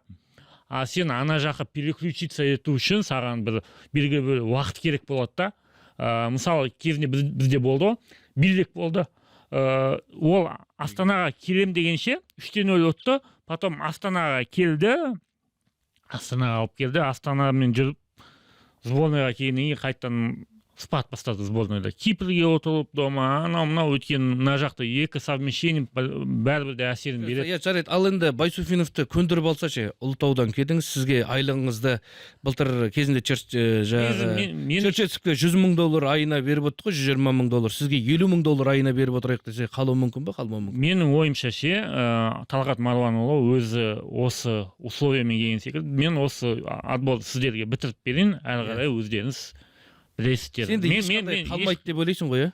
а сен ана жаққа переключиться ету үшін саған бір белгілі бір уақыт керек болады да. Мысалы, кезінде бізде болды ғой, Билек болды. Ол Астанаға келем дегенше 3-0 ұтты. Потом Астанаға келді, Астанаға алып келді. Астанамен жүріп, сборныйға келгеннен кейін қайтадан спад бастады сборныйда, Кипрге ұтылып дома, анау мынау. Өйткені мына жақта екі совмещение бәрібір де әсерін береді. Иә, жарайды. Ал енді Байсуфиновті көндіріп алса ше, Ұлытаудан келдіңіз, сізге айлығыңызды былтыр кезінде Негізі жаңағы мен Черчесовке 100 000 доллар айына беріп отты ғой, 120 000 доллар. Сізге 50 000 доллар айына беріп отырайық десе, қалуы мүмкін ба, қалмауы мүмкін? Менің ойымша ше, Талғат Маруанұлы өзі осы условиямен келген секілді: мен осы отборды сіздерге бітіріп берейін, әрі қарай өздеріңіз білесіздер. Сен де ешқандай Мен қалмайды деп ойлайсың ғой, иә?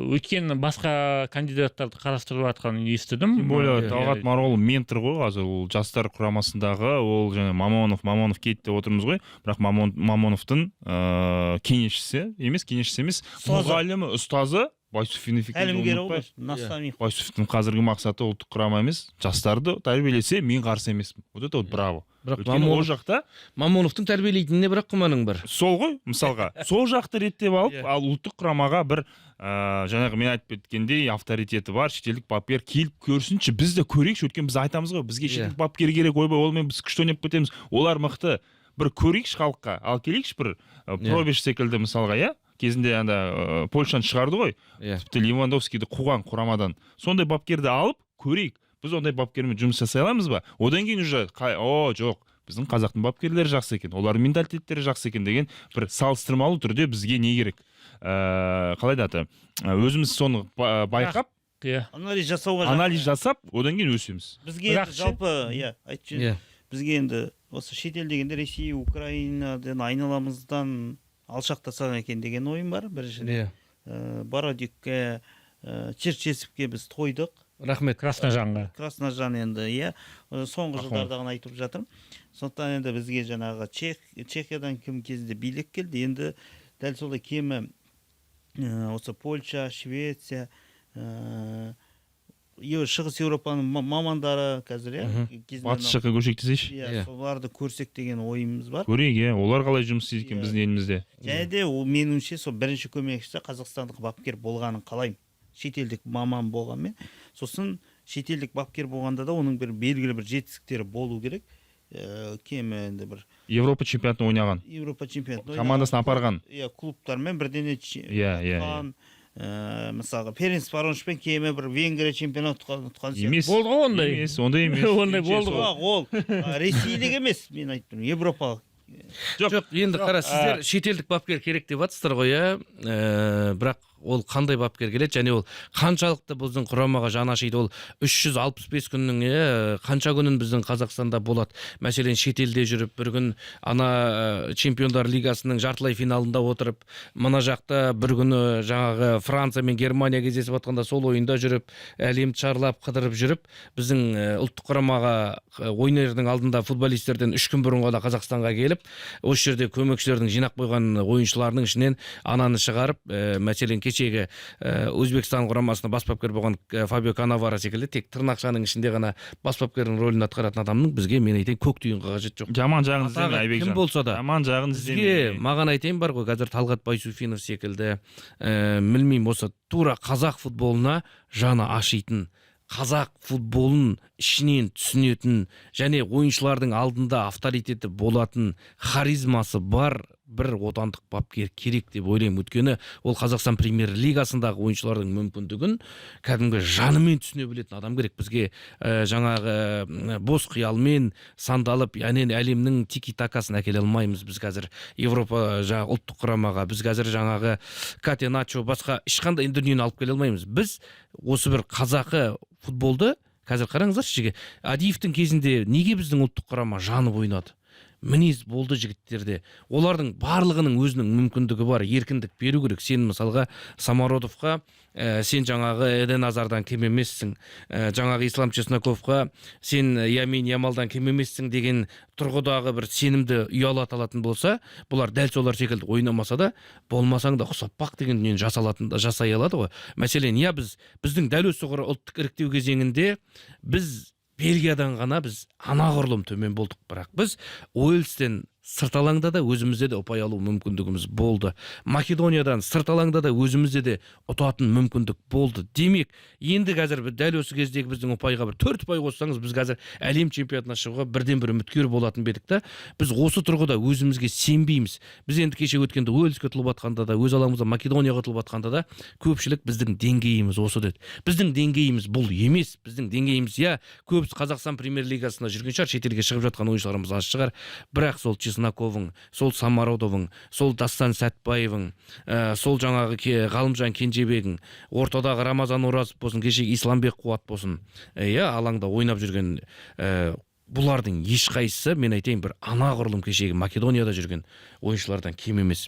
Өйткені басқа кандидаттарды қарастырып жатқанын естідім. Тем более Талғат Марғұлы ментор ғой қазір. Ол жастар құрамасындағы, ол жаңа Мамонов кетті деп отырмыз ғой, бірақ Мамоновтың кеңесшісі емес, кеңесшісі емес, Ұстазы. мұғалімі, ұстазы Байсуфинов екенін Тәлімгері ғой, ұмытпайық. наставник. Байсуфиновтың қазіргі мақсаты ұлттық құрама емес, жастарды тәрбиелесе, мен қарсы емеспін. Вот это вот браво! Бірақ Өйткені ол Мамонов, жақта Мамоновтың тәрбиелейтініне бірақ күмәнің бар. Сол ғой, мысалға, сол жақты реттеп алып, ал ұлттық құрамаға бір жаңағы мен айтып кеткендей авторитеті бар шетелдік бапкер келіп көрсінші, біз де көрейікші. Өйткені біз айтамыз ғой, бізге шетелдік бапкер керек, ойбай, олмен біз күшті ойнап кетеміз, олар мықты. Бір көрейікші, халыққа ал келейікші бір Пробиш секілді, мысалға, иә. Кезінде анда Польшаны шығарды ғой. Тіпті Левандовскийді қуған құрамадан. Сондай бапкерді алып көрейік, біз ондай бапкермен жұмыс жасай аламыз ба? Одан кейін уже о, жоқ, біздің қазақтың бапкерлері жақсы екен, олардың менталитеттері жақсы екен деген бір салыстырмалы түрде бізге не керек, қалай да аты, өзіміз соны байқап, Анализ жасауға. Анализ жасап, одан кейін өсеміз. Бізге Бірақ енді ше- жалпы, иә, айтып жіберейін. Бізге енді осы шетел дегенде Ресей, Украинадан, айналамыздан алшақтасақ екен деген ойым бар біріншіден. Бородюкке, Черчесовке біз тойдық. Рахмет. Красножанға. Красножан енді, иә, соңғы Пахомов. жылдарда ғана айтып жатырмын. Сондықтан енді бізге жаңағы Чехиядан кім кезінде Билек келді, енді дәл солай кемі осы Польша, Швеция, Шығыс Еуропаның мамандары қазір, иә, кезінде Батыс жаққа көшейік десейші. Иә, соларды көрсек деген ойымыз бар. Көрейік, иә, олар қалай жұмыс істейді екен біздің елімізде. Және де ол, меніңше, сол бірінші көмекшісі қазақстандық бапкер болғанын қалаймын, шетелдік маман болғанмен. Сосын шетелдік бапкер болғанда да оның бір белгілі бір жетістіктері болу керек, кемі енді бір Европа чемпионатын ойнаған. Еуропа чемпионатын Командасын апарған. Иә, клубтармен бірден Иә, иә, иә. Мысалға, Ференцварошпен кемі бір Венгрия чемпионат ұтқан сияқты. Емес. Болды ғой ондай. Емес, ондай емес. Ондай болды ғой. Жоқ, ол ресейлік емес, мен айтып тұрмын, европалық. Жоқ. Жоқ, енді қара, сіздер шетелдік бапкер керек деп жатсыздар ғой, иә. Бірақ ол қандай бапкер келеді және ол қаншалықты біздің құрамаға жаны ашиды? Ол 365 күннің, иә, қанша күнін біздің Қазақстанда болады? Мәселен, шетелде жүріп, бір күн ана Чемпиондар лигасының жартылай финалында отырып, мына жақта бір күні жаңағы Франция мен Германия кездесіп жатқанда сол ойында жүріп, әлемді шарлап, қыдырып жүріп, біздің ұлттық құрамаға ойнардың алдында футболистерден 3 күн бұрын ғана Қазақстанға келіп, осы жерде көмекшілердің жинап қойған ойыншыларының ішінен ананы шығарып, мәселен, кешегі Өзбекстан құрамасына бас бапкер болған Фабио Канавара секілді тек тырнақшаның ішінде ғана бас бапкердің рөлін атқаратын адамның бізге, мен айтайын, көк тиынға қажеті жоқ. Жаман жағын іздеме, Атағы Айбекжан. кім болса да, Жаман жағын бізге, іздеме. маған айтайын бар ғой, қазір Талғат Байсуфинов секілді, білмеймін, осы тура қазақ футболына жаны ашитын, қазақ футболын ішінен түсінетін және ойыншылардың алдында авторитеті болатын, харизмасы бар бір отандық бапкер керек деп ойлаймын. Өйткені ол Қазақстан премьер лигасындағы ойыншылардың мүмкіндігін кәдімгі жанымен түсіне білетін адам керек бізге. Жаңағы бос қиялмен сандалып, әнен әлемнің тики такасын әкеле алмаймыз біз қазір Европа жаңағы ұлттық құрамаға. Біз қазір жаңағы катеначо, басқа ешқандай дүниені алып келе алмаймыз. Біз осы бір қазақы футболды қазір қараңыздаршы, жеке Адиевтің кезінде неге біздің ұлттық құрама жанып ойнады? Мінез болды жігіттерде. Олардың барлығының өзінің мүмкіндігі бар, еркіндік беру керек. Сен, мысалға, Самородовқа, сен жаңағы Эден Азардан кем емессің, жаңағы Ислам Чесноковқа сен Ямин Ямалдан кем емессің деген тұрғыдағы бір сенімді ұялата алатын болса, бұлар дәл солар секілді ойнамаса да, болмасаң да ұқсап бақ деген дүниені жасай алады ғой. Мәселен, иә, біздің дәл осы ұлттық іріктеу кезеңінде біз Бельгиядан ғана біз анағұрлым төмен болдық, бірақ біз Уэльстен сырт алаңда да, өзімізде де ұпай алу мүмкіндігіміз болды. Македониядан сырт алаңда да, өзімізде де ұтатын мүмкіндік болды. Демек, енді қазір бір дәл осы кездегі біздің ұпайға бір төрт ұпай қоссаңыз, біз қазір әлем чемпионатына шығуға бірден бір үміткер болатын ба едік та. Біз осы тұрғыда өзімізге сенбейміз. Біз енді кеше өткенде Уэльске ұтылып жатқанда да, өз алаңымызда Македонияға ұтылып жатқанда да, көпшілік біздің деңгейіміз осы деді. Біздің деңгейіміз бұл емес. Біздің деңгейіміз, иә, көбісі Қазақстан премьер лигасында жүрген шығар, шетелге шығып жатқан ойыншыларымыз аз шығар, бірақ сол Чесноковың, сол Самородовың, сол Дастан Сәтбаевың, сол жаңағы Ғалымжан Кенжебегің, ортадағы Рамазан Оразов болсын, кешегі Исламбек Қуат болсын, иә, алаңда ойнап жүрген, бұлардың ешқайсысы, мен айтайын, бір анағұрлым кешегі Македонияда жүрген ойыншылардан кем емес.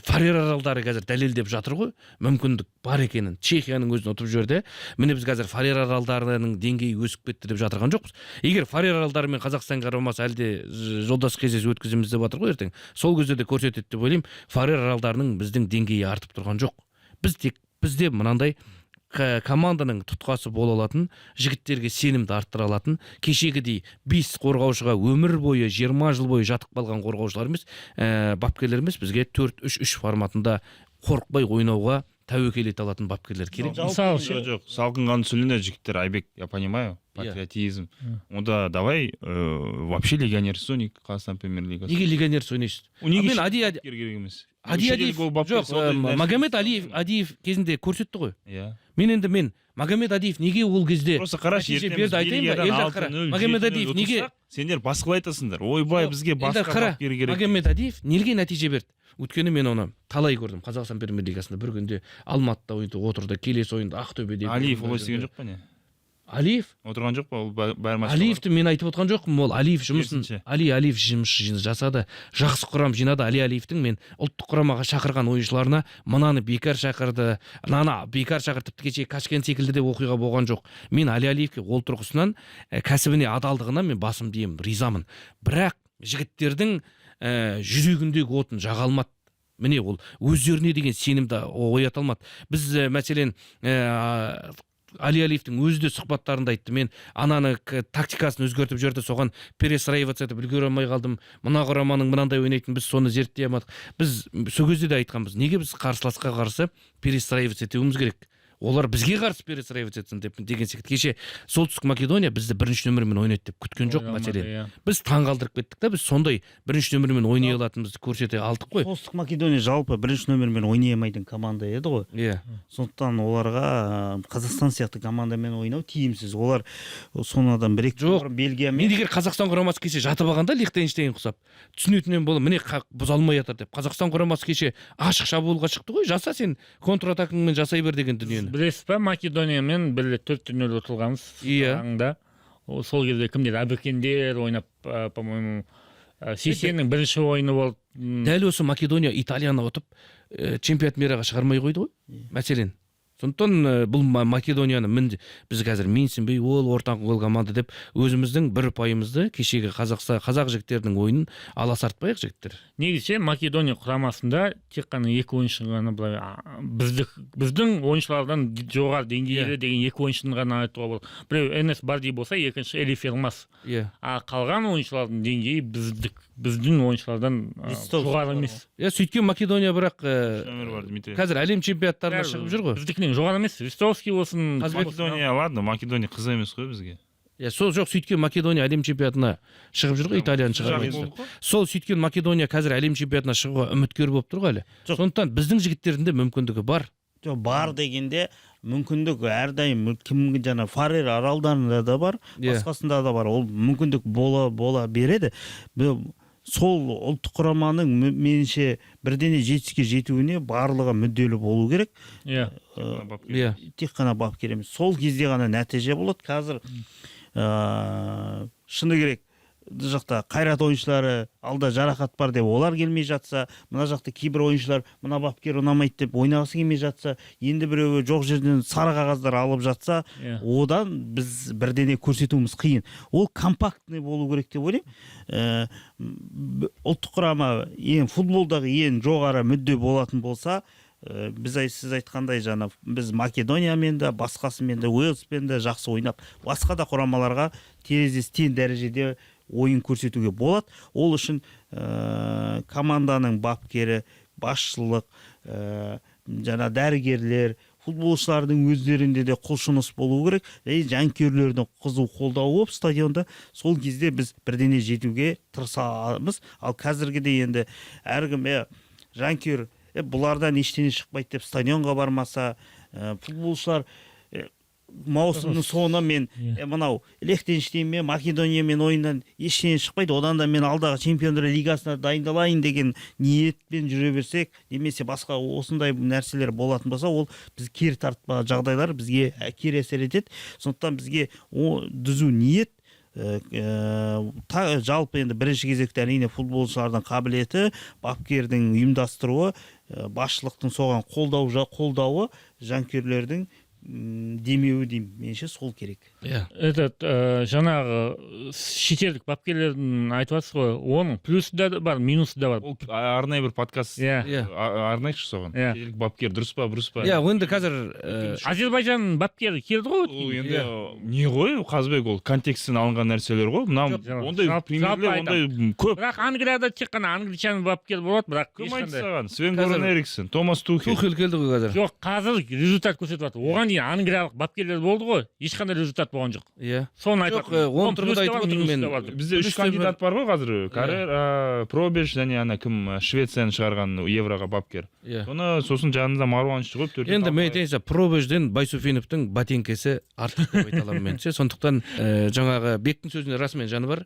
Фарер аралдары қазір дәлелдеп жатыр ғой мүмкіндік бар екенін. Чехияның өзін ұтып жіберді. Міне, біз қазір Фарер аралдарының деңгейі өсіп кетті деп жатырған жоқпыз. Егер Фарер аралдары мен Қазақстан құрамасы әлде жолдастық кездесу өткіземіз деп жатыр ғой ертең, сол кезде де көрсетеді деп ойлаймын. Фарер аралдарының біздің деңгейі артып тұрған жоқ. Біз тек, бізде мынандай команданың тұтқасы бола алатын, жігіттерге сенімді арттыра алатын, кешегідей бес қорғаушыға өмір бойы, 20 жыл бойы жатып қалған қорғаушылар емес, бапкерлер емес, бізге 4-3-3 форматында қорықпай ойнауға тәуекел ете алатын бапкерлер керек. Жалпы Мысалы Жоқ, жоқ, салқын сөйлеңдер, жігіттер. Айбек, я понимаю, патриотизм. Онда давай вообще легионерсіз ойнайық Қазақстан премьер лигасы. Неге легионерсіз ойнайсыз? Неге Мен Ади керек емес? Ади Адиев жоқ, Магомед Алиев, Адиев кезінде көрсетті ғой. Иә. Мен енді мен Магомед Адиев неге ол кезде Просто қарашы, нәтиже берді айтайын ба? Елдар, қара. Магомед Адиев неге сендер басқалай айтасыңдар? Ойбай, бізге басқа бапкер керек. Магомед Адиев неге нәтиже берді? Өйткені мен оны талай көрдім. Қазақстан премьер лигасында бір күнде Алматыда ойнады, отырды, келесі ойында Ақтөбеде. Алиев олай істеген жоқ па не? Алиев отырған жоқ па ол бәрі матчта? Алиевті мен айтып отқан жоқпын. Ол Алиев жұмысын, Али Алиев жұмыс жасады, жақсы құрам жинады. Али Алиевтің мен ұлттық құрамаға шақырған ойыншыларына мынаны бекер шақырды, мынаны бекер шақырды, тіпті кеше Кашкен секілді де оқиға болған жоқ. Мен Али Алиевке ол тұрғысынан кәсібіне адалдығына мен басым деймін, ризамын. Бірақ жігіттердің жүрегіндегі отын жаға алмады. Міне ол өздеріне деген сенімді оята алмады. Біз мәселен Али Алиевтің өзі де сұхбаттарында айтты, мен ананы тактикасын өзгертіп жіберді, соған перестраиваться етіп үлгере алмай қалдым, мына құраманың мынандай ойнайтынын біз соны зерттей алмадық. Біз сол кезде де айтқанбыз, неге біз қарсыласқа қарсы перестраиваться етуіміз керек, олар бізге қарсы перестраиваться етсін деп деген секілді. Кеше Солтүстік Македония бізді бірінші нөмірмен ойнайды деп күткен жоқ, мәселен. Біз таңғалдырып кеттік та, біз сондай бірінші нөмірмен ойнай алатынымызды көрсете алдық қой. Солтүстік Македония жалпы бірінші нөмірмен ойнай алмайтын команда еді ғой. Иә. Сондықтан оларға Қазақстан сияқты командамен ойнау тиімсіз. Олар сонадан бір екі Бельгиямен. Мен егер Қазақстан құрамасы кеше жатып алғанда Лихтенштейн құсап түсінетінен бола, міне бұза алмай жатыр деп. Қазақстан құрамасы кеше ашық шабуылға шықты ғой, жаса сен контратакаңмен жасай бер деген дүниені. Білесіз ба, Македониямен бір рет 4-0 ұтылғанбыз. Иә. Сол кезде кімдер, Әбікендер ойнап, по-моему, Сесеннің бірінші ойыны болды. Дәл осы Македония Италияны ұтып, чемпионат мираға шығармай қойды ғой, мәселен. Сондықтан бұл Македонияны біз қазір менсінбей, ол ортаңғы қол команда деп өзіміздің бір ұпайымызды кешегі қазақ жігіттерінің ойынын аласартпайық, жігіттер. Негізі Македония құрамасында тек қана екі ойыншы ғана былай біздің ойыншылардан жоғары деңгейде деген екі ойыншыны ғана айтуға болады. Біреу Энес Барди болса, екінші Элиф Елмас. А қалған ойыншылардың деңгейі біздің ойыншылардан жоғары емес. Иә, сөйткен Македония бірақ қазір әлем чемпионаттарына шығып жүр ғой. Біздікінен жоғары емес. Ристовский болсын. Македония, ладно, Македония қыз емес қой бізге. Иә, сол жоқ, сөйткен Македония әлем чемпионатына шығып жүр ғой, Италияны шығармай. Сол сөйткен Македония қазір әлем чемпионатына шығуға үміткер болып тұр ғой әлі. Сондықтан біздің жігіттердің де мүмкіндігі бар. Жоқ, бар дегенде мүмкіндік әрдайым кім жаңа Фарер аралдарында да бар, басқасында да бар. Ол мүмкіндік бола береді. Сол ұлттық құраманың меніңше бірдеңе жетістікке жетуіне барлығы мүдделі болу керек. Иә. Тек қана бапкер емес. Сол кезде ғана нәтиже болады. Қазір шыны керек, бұл жақта Қайрат ойыншылары алда жарақат бар деп олар келмей жатса, мына жақта кейбір ойыншылар мына бапкер ұнамайды деп ойнағысы келмей жатса, енді біреуі жоқ жерден сары қағаздар алып жатса, одан біз бірдеңе көрсетуіміз қиын. Ол компактный болу керек деп ойлаймын. Ұлттық құрама ең футболдағы ең жоғары мүдде болатын болса, біз сіз айтқандай жаңа біз Македониямен де, басқасымен де, Уэльспен де жақсы ойнап, басқа да құрамаларға терезесі тең дәрежеде ойын көрсетуге болады. Ол үшін команданың бапкері, басшылық, жаңа дәрігерлер, футболшылардың өздерінде де құлшыныс болу керек, және жанкүйерлердің қызу қолдауы болып стадионда, сол кезде біз бірдеңе жетуге тырысамыз. Ал қазіргідей енді әркім жанкүйер бұлардан ештеңе шықпайды деп стадионға бармаса, футболшылар маусымның соңы мен мынау Лихтенштейнмен, Македониямен ойыннан ештеңе шықпайды, одан да мен алдағы Чемпиондар лигасына дайындалайын деген ниетпен жүре берсек, немесе басқа осындай нәрселер болатын болса, ол біз кері тартпа жағдайлар бізге кері әсер етеді. Сондықтан бізге түзу ниет, жалпы енді бірінші кезекте әрине футболшылардың қабілеті, бапкердің ұйымдастыруы, басшылықтың соған қолдауы, жанкүйерлердің демеуі деймін, меніңше сол керек. Этот жаңағы шетелдік бапкерлердің айтып жатсыз ғой, оның плюсы да бар, минусы да бар. Ол арнайы бір подкаст арнайықшы соған. Шетелдік бапкер дұрыс па, бұрыс па? Иә, енді қазір Әзербайжан бапкері келді ғой. Ол енді не ғой, Қазбек, ол контекстен алынған нәрселер ғой. Мына ондай примерлер ондай көп. Бірақ Англияда тек қана англичан бапкер болады, бірақ кім айтты саған? Свен Горан Эриксон, Томас Тухель. Тухель келді ғой қазір. Жоқ, қазір результат көрсетіп жатыр. Оған Бұған дейін англиялық бапкерлер болды ғой, ешқандай результат болған жоқ. Иә. Соны Жоқ, айтып он тұрғыда айтып отырмын мен. Бізде үш Плюс те кандидат бар ғой қазір: Каррера, Пробеш және ана кім, Швецияны шығарған Евроға бапкер. Иә. Соны сосын жанында Маруановичті қойып, төртеу Енді мен талқылайық. айтайыншы, Пробежден Байсуфиновтың ботинкесі артық деп айта аламын мен ше. Сондықтан жаңағы Бектің сөзіне расымен жаны бар.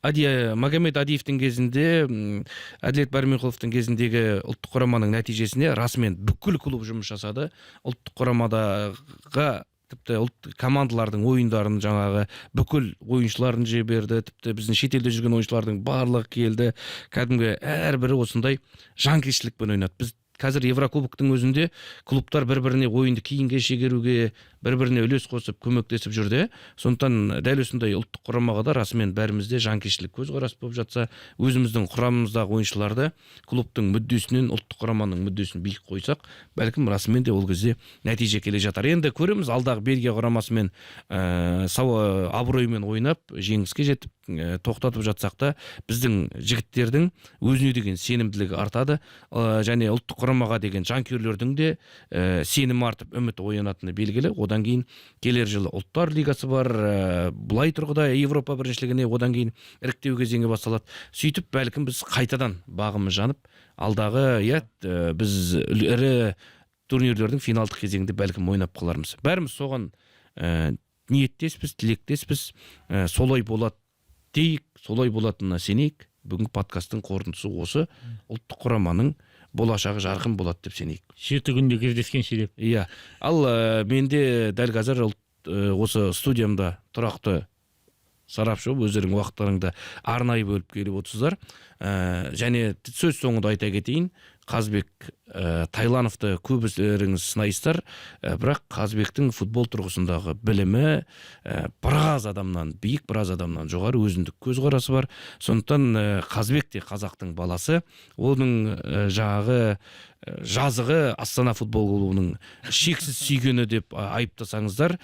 Ади, Магомед Адиевтің кезінде, Әділет Барменқұловтың кезіндегі ұлттық құраманың нәтижесіне расымен бүкіл клуб жұмыс жасады. Ұлттық құрамадаға тіпті ұлт командалардың ойындарын жаңағы бүкіл ойыншыларын жіберді, тіпті біздің шетелде жүрген ойыншылардың барлығы келді. Кәдімгі әрбірі осындай жанкештілікпен ойнады. Біз қазір Еврокубоктың өзінде клубтар бір біріне ойынды кейінге шегеруге, бір біріне үлес қосып, көмектесіп жүрді. Сондықтан дәл осындай ұлттық құрамаға да расымен бәрімізде жанкештілік көзқарас болып жатса, өзіміздің құрамымыздағы ойыншыларды клубтың мүддесінен ұлттық құраманың мүддесін биік қойсақ, бәлкім, расымен де ол кезде нәтиже келе жатар. Енді көреміз, алдағы Бельгия құрамасымен абыроймен ойнап, жеңіске жетіп, тоқтатып жатсақ та, біздің жігіттердің өзіне деген сенімділігі артады. Және ұлттық құрамаға деген жанкүйерлердің де сенімі артып, үміті оянатыны белгілі. Одан кейін келер жылы Ұлттар лигасы бар, былай тұрғыда Европа біріншілігіне одан кейін іріктеу кезеңі басталады. Сөйтіп, бәлкім, біз қайтадан бағымыз жанып, алдағы, иә, біз ірі турнирлердің финалдық кезеңінде бәлкім ойнап қалармыз. Бәріміз соған ниеттеспіз, тілектеспіз. Солай болады дейік, солай болатынына сенейік. Бүгінгі подкасттың қорытындысы осы: ұлттық құраманың болашағы жарқын болады деп сенейік. 7 күнде кездескенше деп. Иә, ал менде дәл қазір осы студиямда тұрақты сарапшы болып, өздерің уақыттарыңды арнайы бөліп келіп отырсыздар. Және сөз соңында айта кетейін, Қазбек Тайлановты көбілеріңіз сынайсыздар, бірақ Қазбектің футбол тұрғысындағы білімі біраз адамнан биік, біраз адамнан жоғары, өзіндік көзқарасы бар. Сондықтан Қазбек те қазақтың баласы, оның жаңағы жазығы Астана футбол клубының шексіз сүйгені деп айыптасаңыздар,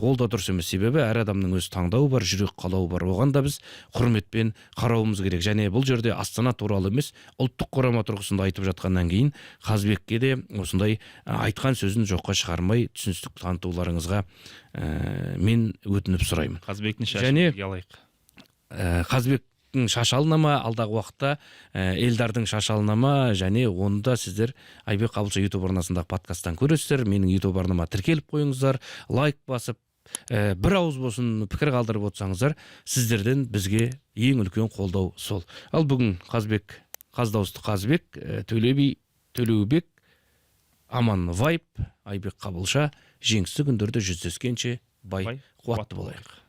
ол да дұрыс емес, себебі әр адамның өз таңдауы бар, жүрек қалауы бар, оған да біз құрметпен қарауымыз керек. Және бұл жерде Астана туралы емес, ұлттық құрама тұрғысында айтып жатқаннан кейін Қазбекке де осындай айтқан сөзін жоққа шығармай, түсіністік танытуларыңызға мен өтініп сұраймын. Қазбектің шашын бірге алайық. Қазбектің шашы алына ма, алдағы уақытта Эльдардың шашы алына ма, және оны да сіздер Айбек Қабылша Ютуб арнасындағы подкасттан көресіздер. Менің Ютуб арнама тіркеліп қойыңыздар, лайк басып, бір ауыз болсын пікір қалдырып отырсаңыздар, сіздерден бізге ең үлкен қолдау сол. Ал бүгін Қазбек, қаз дауысты Қазбек, Төле би, Төлеубек, Аман Вайп, Айбек Қабылша, жеңісті күндерде жүздескенше, бай Бай қуатты болайық.